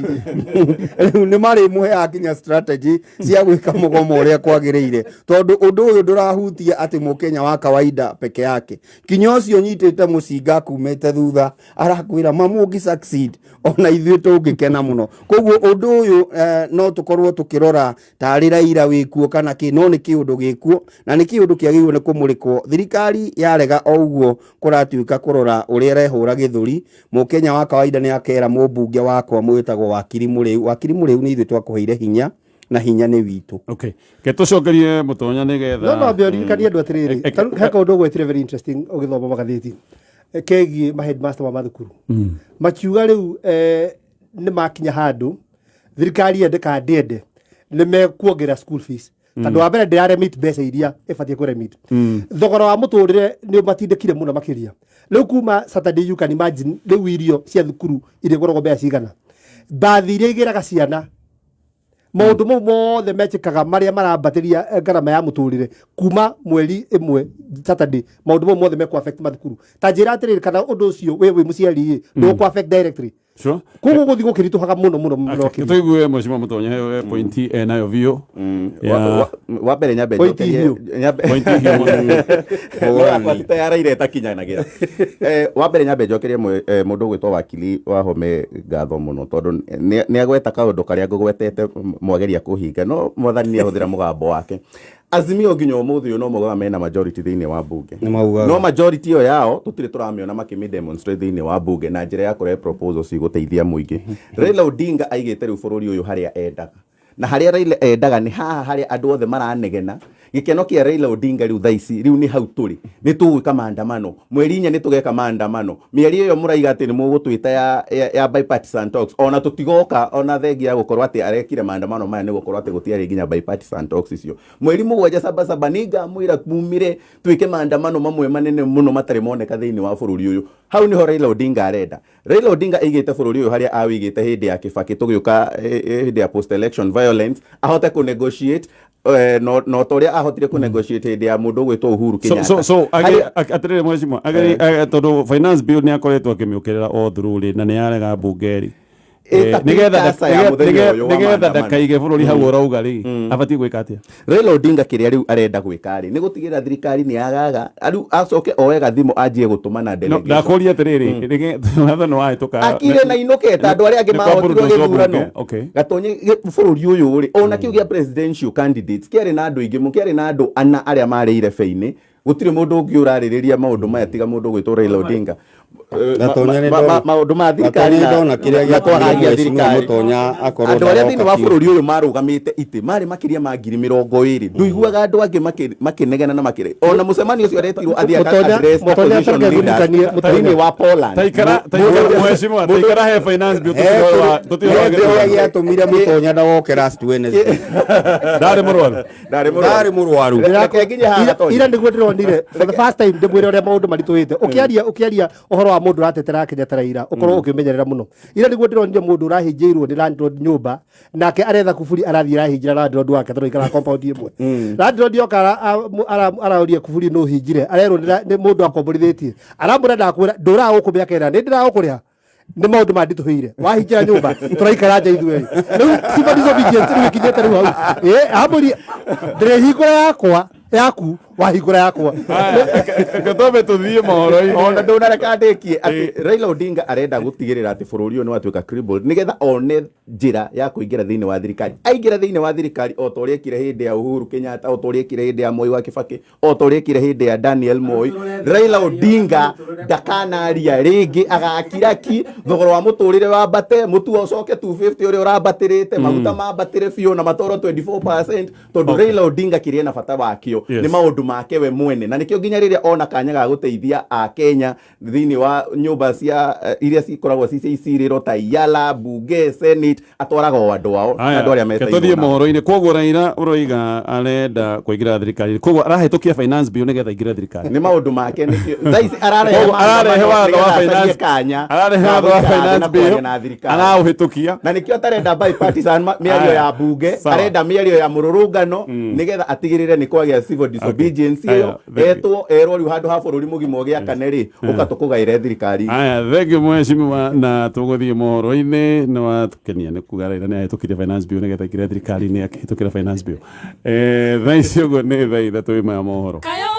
Speaker 4: Rĩu nĩ marĩmũheaga nginya strategy cia gwĩka mũgomo ũrĩa kwagĩrĩire, tondũ ũndũ ũyũ ndũrahutia atĩ mũkenya wa kawaida peke yake, kinya ũcio ũnyitĩte mũcinga akumĩte thutha arakwĩra mamu ũngĩ succeed ona ithuĩ tũngĩkena mũno. Koguo ũndũ ũyũ no tũkorwo tũkĩrora tarĩ Raila wĩkuo kana kĩ, no nĩ kĩũndũ gĩkuo na nĩ kĩũndũ kĩagĩrĩirwo nĩ kũmũrĩkwo. Thirikari yarega o ũguo kũratuĩka kũrora ũrĩa ĩrehũra gĩthũri. Mũkenya wa kawaida nĩ akera mũmbunge wakwa mwĩtagwo Wakiri Mũrĩu, Wakiri Mũrĩu nĩ ithuĩ twakũheire hinya na hinya nĩ witũ.
Speaker 1: Okay, ke tũcokerie mũtonya nĩgetha
Speaker 2: No no ririkanie andũ atĩrĩrĩ, he kaũndũ ũgwetire very interesting ũgĩthoma magathĩti kegiĩ ma headmaster ma mathukuru, makiuga rĩu nĩ makinya handũ thirikari yende kana ndĩende nĩ mekuongerera school fees, tondũ wa mbere ndĩraremit mbeca iria ĩbatiĩ kũremit, thogora wa mũtũrĩre nĩ ũmatindĩkire mũno makĩria. Rĩu kuma Saturday, you can imagine rĩu irio cia thukuru irĩgũragwo mbeca cigana, mbathi iria igĩraga ciana, maũndũ mau mothe mekĩkaga marĩa marambatĩria ngarama ya mũtũrĩre kuma mweri ĩmwe Saturday, maũndũ mau mothe mekũ affect mathukuru. Ta njĩra atĩrĩrĩ, kana ũndũ ũcio wĩ mũciari ĩ ndũgũkũ affect directly?
Speaker 1: Sure.
Speaker 2: Koguo gũthiĩ gũkĩritũhaga mũno mũno mũno makĩria.
Speaker 1: Tũigue mheshimiwa mũtonya he point enayo biũ.
Speaker 3: Wa mbere nyambe
Speaker 2: Point
Speaker 3: njokerie
Speaker 2: hiũ.
Speaker 1: Point hiũ mũno.
Speaker 3: Wakwa ti ta ya Raila ĩtakinyanagĩra. Wa mbere nyambe njokerie mũndũ ũgwĩtwo wakili Wahome ngatho mũno, tondũ nĩ agweta kaũndũ karĩa ngũgwetete mwageria kũhinga, no mwathani nĩ ahũthĩra mũgambo wake. Azimio nginya ũmũthĩ ũyũ no maugaga mena majority thĩinĩ wa bunge.
Speaker 4: Nĩ maugaga.
Speaker 3: No majority ĩyo yao tũtirĩ tũramĩona makĩmĩ demonstrate thĩinĩ wa bunge na njĩra ya kũrehe proposals igũteithia mũingĩ. Raila Odinga aigĩte rĩu bũrũri ũyũ harĩa endaga, na harĩa Raila endaga nĩ haha harĩa andũ othe maranegena. Gĩkeno kĩa Raila Odinga rĩu thaa ici rĩu nĩ hau tũrĩ, nĩ tũgwĩka maandamano mweri 4, nĩ tũgeka maandamano mĩeri ĩyo mũraiga atĩ nĩ mũgũtwĩta ya bipartisan talks, ona tũtigoka, ona thengia ya gũkorwo atĩ arekire maandamano maya nĩ gũkorwo atĩ gũtiarĩ nginya bipartisan talks icio. Mweri 7 saba saba nĩ ngamwĩra mumire twĩke maandamano mamwe manene mũno matarĩ moneka thĩinĩ wa bũrũri ũyũ. Hau nĩho Raila Odinga arenda. Raila Odinga aigĩte bũrũri ũyũ harĩa awĩigĩte hĩndĩ ya Kibaki, tũgĩũka hĩndĩ ya post election violence ahote kũ negotiate no ta ũrĩa ahotire kũ negotiate hĩndĩ ya mũndũ ũgwĩtwo Uhuru
Speaker 1: So
Speaker 3: Kenyatta.
Speaker 1: so atĩrĩrĩ mheshimiwa, tondũ finance bill nĩ akoretwo akĩmĩũkĩrĩra o through rĩ, na nĩ yarega mbunge rĩ,
Speaker 3: Ĩta precursor ya mũthenya ũyũ wa
Speaker 1: nĩgetha
Speaker 3: maandamano.
Speaker 1: ndakaige bũrũri hau ũrauga rĩ, abatiĩ gwĩka atĩa?
Speaker 3: Raila Odinga kĩrĩa rĩu arenda gwĩka rĩ nĩ gũtigĩrĩra thirikari nĩ yagaga, rĩu acoke oe gathimũ anjie gũtũmana
Speaker 1: No,
Speaker 3: delegation.
Speaker 1: ndakũria atĩrĩrĩ, watho nĩ wahĩtũka
Speaker 3: Akire na inũke ta andũ arĩa angĩ
Speaker 1: nĩ
Speaker 3: mahotirwo
Speaker 1: kwambũrũrwo
Speaker 3: gĩthurano.
Speaker 1: bunge, okay.
Speaker 3: Gatonye bũrũri ũyũ rĩ, ona kĩu gĩa presidential candidates kĩarĩ na andũ aingĩ mũno, kĩarĩ na andũ ana arĩa marĩ irebe-inĩ, gũtirĩ mũndũ ũngĩ ũrarĩrĩria maũndũ maya tiga mũndũ ũgwĩtwo Raila Odinga.
Speaker 4: Gatonya nĩ ndona-
Speaker 3: Maũndũ ma thirikari
Speaker 4: Gatonya nĩ
Speaker 3: na
Speaker 4: ndona kĩrĩa
Speaker 3: na
Speaker 4: gĩatũmire
Speaker 3: kwaragia
Speaker 4: mheshimiwa
Speaker 3: thirikari.
Speaker 4: Mũtonya akorwo
Speaker 3: Andũ arĩa thĩinĩ wa
Speaker 4: ndaroka biũ.
Speaker 3: bũrũri ũyũ marũgamĩte itĩ marĩ makĩria ma 20,000, ndũiguaga andũ angĩ makĩnegena na makĩrĩ ona mũcemanio ũcio aretirwo athiĩ aka
Speaker 2: Mũtonya-
Speaker 3: address
Speaker 2: Mũtonya
Speaker 3: opposition
Speaker 2: tareke
Speaker 3: leaders
Speaker 2: ngũririkanie, Mũtonya.
Speaker 3: thĩinĩ wa Poland.
Speaker 1: Taikara taikara mheshimiwa, taikara he finance bill tũtiũra
Speaker 4: Kĩrĩa gĩatũmire Mũtonya ndagoke last Wednesday.
Speaker 1: Ndarĩ mũrwaru.
Speaker 3: Ndarĩ mũrwaru.
Speaker 4: Ndarĩ mũrwaru.
Speaker 3: Reke nginye haha Gatonya.
Speaker 2: Ira nĩguo ndĩronire for the first time ndĩmwĩre ũrĩa maũndũ maritũhĩte, ũkĩaria ũhoro wa mũndũ ũratetera Kenya ta Raila, ũkorwo ũkĩmenyerera mũno. Ira nĩguo ndĩronire mũndũ ũrahingĩirwo nĩ landlord nyũmba, nake aretha kuburi, arathiĩ arahingĩra landlord wake tondũ aikaraga compound ĩmwe. Landlord yoka araũria kuburi nũ hingire, arerwo nĩ mũndũ akomborithĩtie, aramwĩra ndakwĩra ndũraga gũkũ mĩaka ĩna nĩ ndĩragũkũrĩha. Nĩ maũndũ manditũhĩire, wahingĩra nyũmba tũraikara nja ithuerĩ. Rĩu civil disobedience rĩu ĩkinyĩte rĩu hau ĩ amũri ndĩrĩhingũra yakwa yaku wahingũra yakwa.
Speaker 1: Reke twambe tũthiĩ mohoro-inĩ.
Speaker 3: Ona ndũnareka ndĩkie atĩ Raila Odinga arenda gũtigĩrĩra atĩ bũrũri ũyũ nĩ watuĩka crippled nĩgetha one njĩra ya kũingĩra thĩinĩ wa thirikari. Aingĩra thĩinĩ wa thirikari o ta ũrĩa ekire hĩndĩ ya Uhuru Kenyatta, o ta ũrĩa ekire hĩndĩ ya Moi wa Kibaki, o ta ũrĩa ekire hĩndĩ ya Daniel Moi, Raila Odinga ndakanaria rĩngĩ, agakira ki, thogora wa mũtũrĩre wambate, mũtu ũcoke 250 ũrĩa ũrambatĩrĩte, maguta mambatĩre biũ na matoro 24%, tondũ Raila Odinga kĩrĩa ena bata wakĩo nĩ maũndũ Maũndũ make we mwene, na nĩkĩo nginya rĩrĩa ona kanya ga gũteithia a Kenya thĩinĩ wa nyũmba cia iria cikoragwo ci cia icirĩro ta Iyala, bunge, Senate, atwaraga o andũ ao na andũ arĩa
Speaker 1: Reke tũthiĩ
Speaker 3: metairwo nao.
Speaker 1: Mohoro-inĩ. Koguo Raila ũroiga arenda kũingĩra thirikari, koguo arahĩtũkia finance bill nĩgetha aingĩre thirikari.
Speaker 3: Nĩ maũndũ make, nĩkĩo thaa ici ararehe
Speaker 1: Koguo ararehe
Speaker 3: maandamano
Speaker 1: watho wa
Speaker 3: nĩgetha acarie
Speaker 1: finance
Speaker 3: kanya
Speaker 1: ararehe
Speaker 3: ga
Speaker 1: watho wa
Speaker 3: gũikara thĩ
Speaker 1: finance
Speaker 3: na kwaria
Speaker 1: bill
Speaker 3: na thirikari,
Speaker 1: araũhĩtũkia.
Speaker 3: Na nĩkĩo atarenda bipartisan mĩario
Speaker 1: Aya,
Speaker 3: ya bunge.
Speaker 1: Sawa.
Speaker 3: Arenda mĩario ya mũrũrũngano nĩgetha atigĩrĩre nĩ kwagĩa civil disobedience
Speaker 1: Aya,
Speaker 3: ĩyo.
Speaker 1: Thank you.
Speaker 3: Etwo erwo rĩu handũ ha bũrũri mũgima ũgĩakane rĩ, ũka tũkũgaĩre thirikari.
Speaker 1: Aya, thank you, mheshimiwa, na tũgũthiĩ mohoro-inĩ. Nĩ watukenia nĩ kuga Raila nĩ ahĩtũkirie finance bill nĩgetha aingĩre thirikari-inĩ, akĩhĩtũkĩra finance bill. Thaa ici ũguo nĩ thaa 3 ya mohoro.
Speaker 6: Kayo.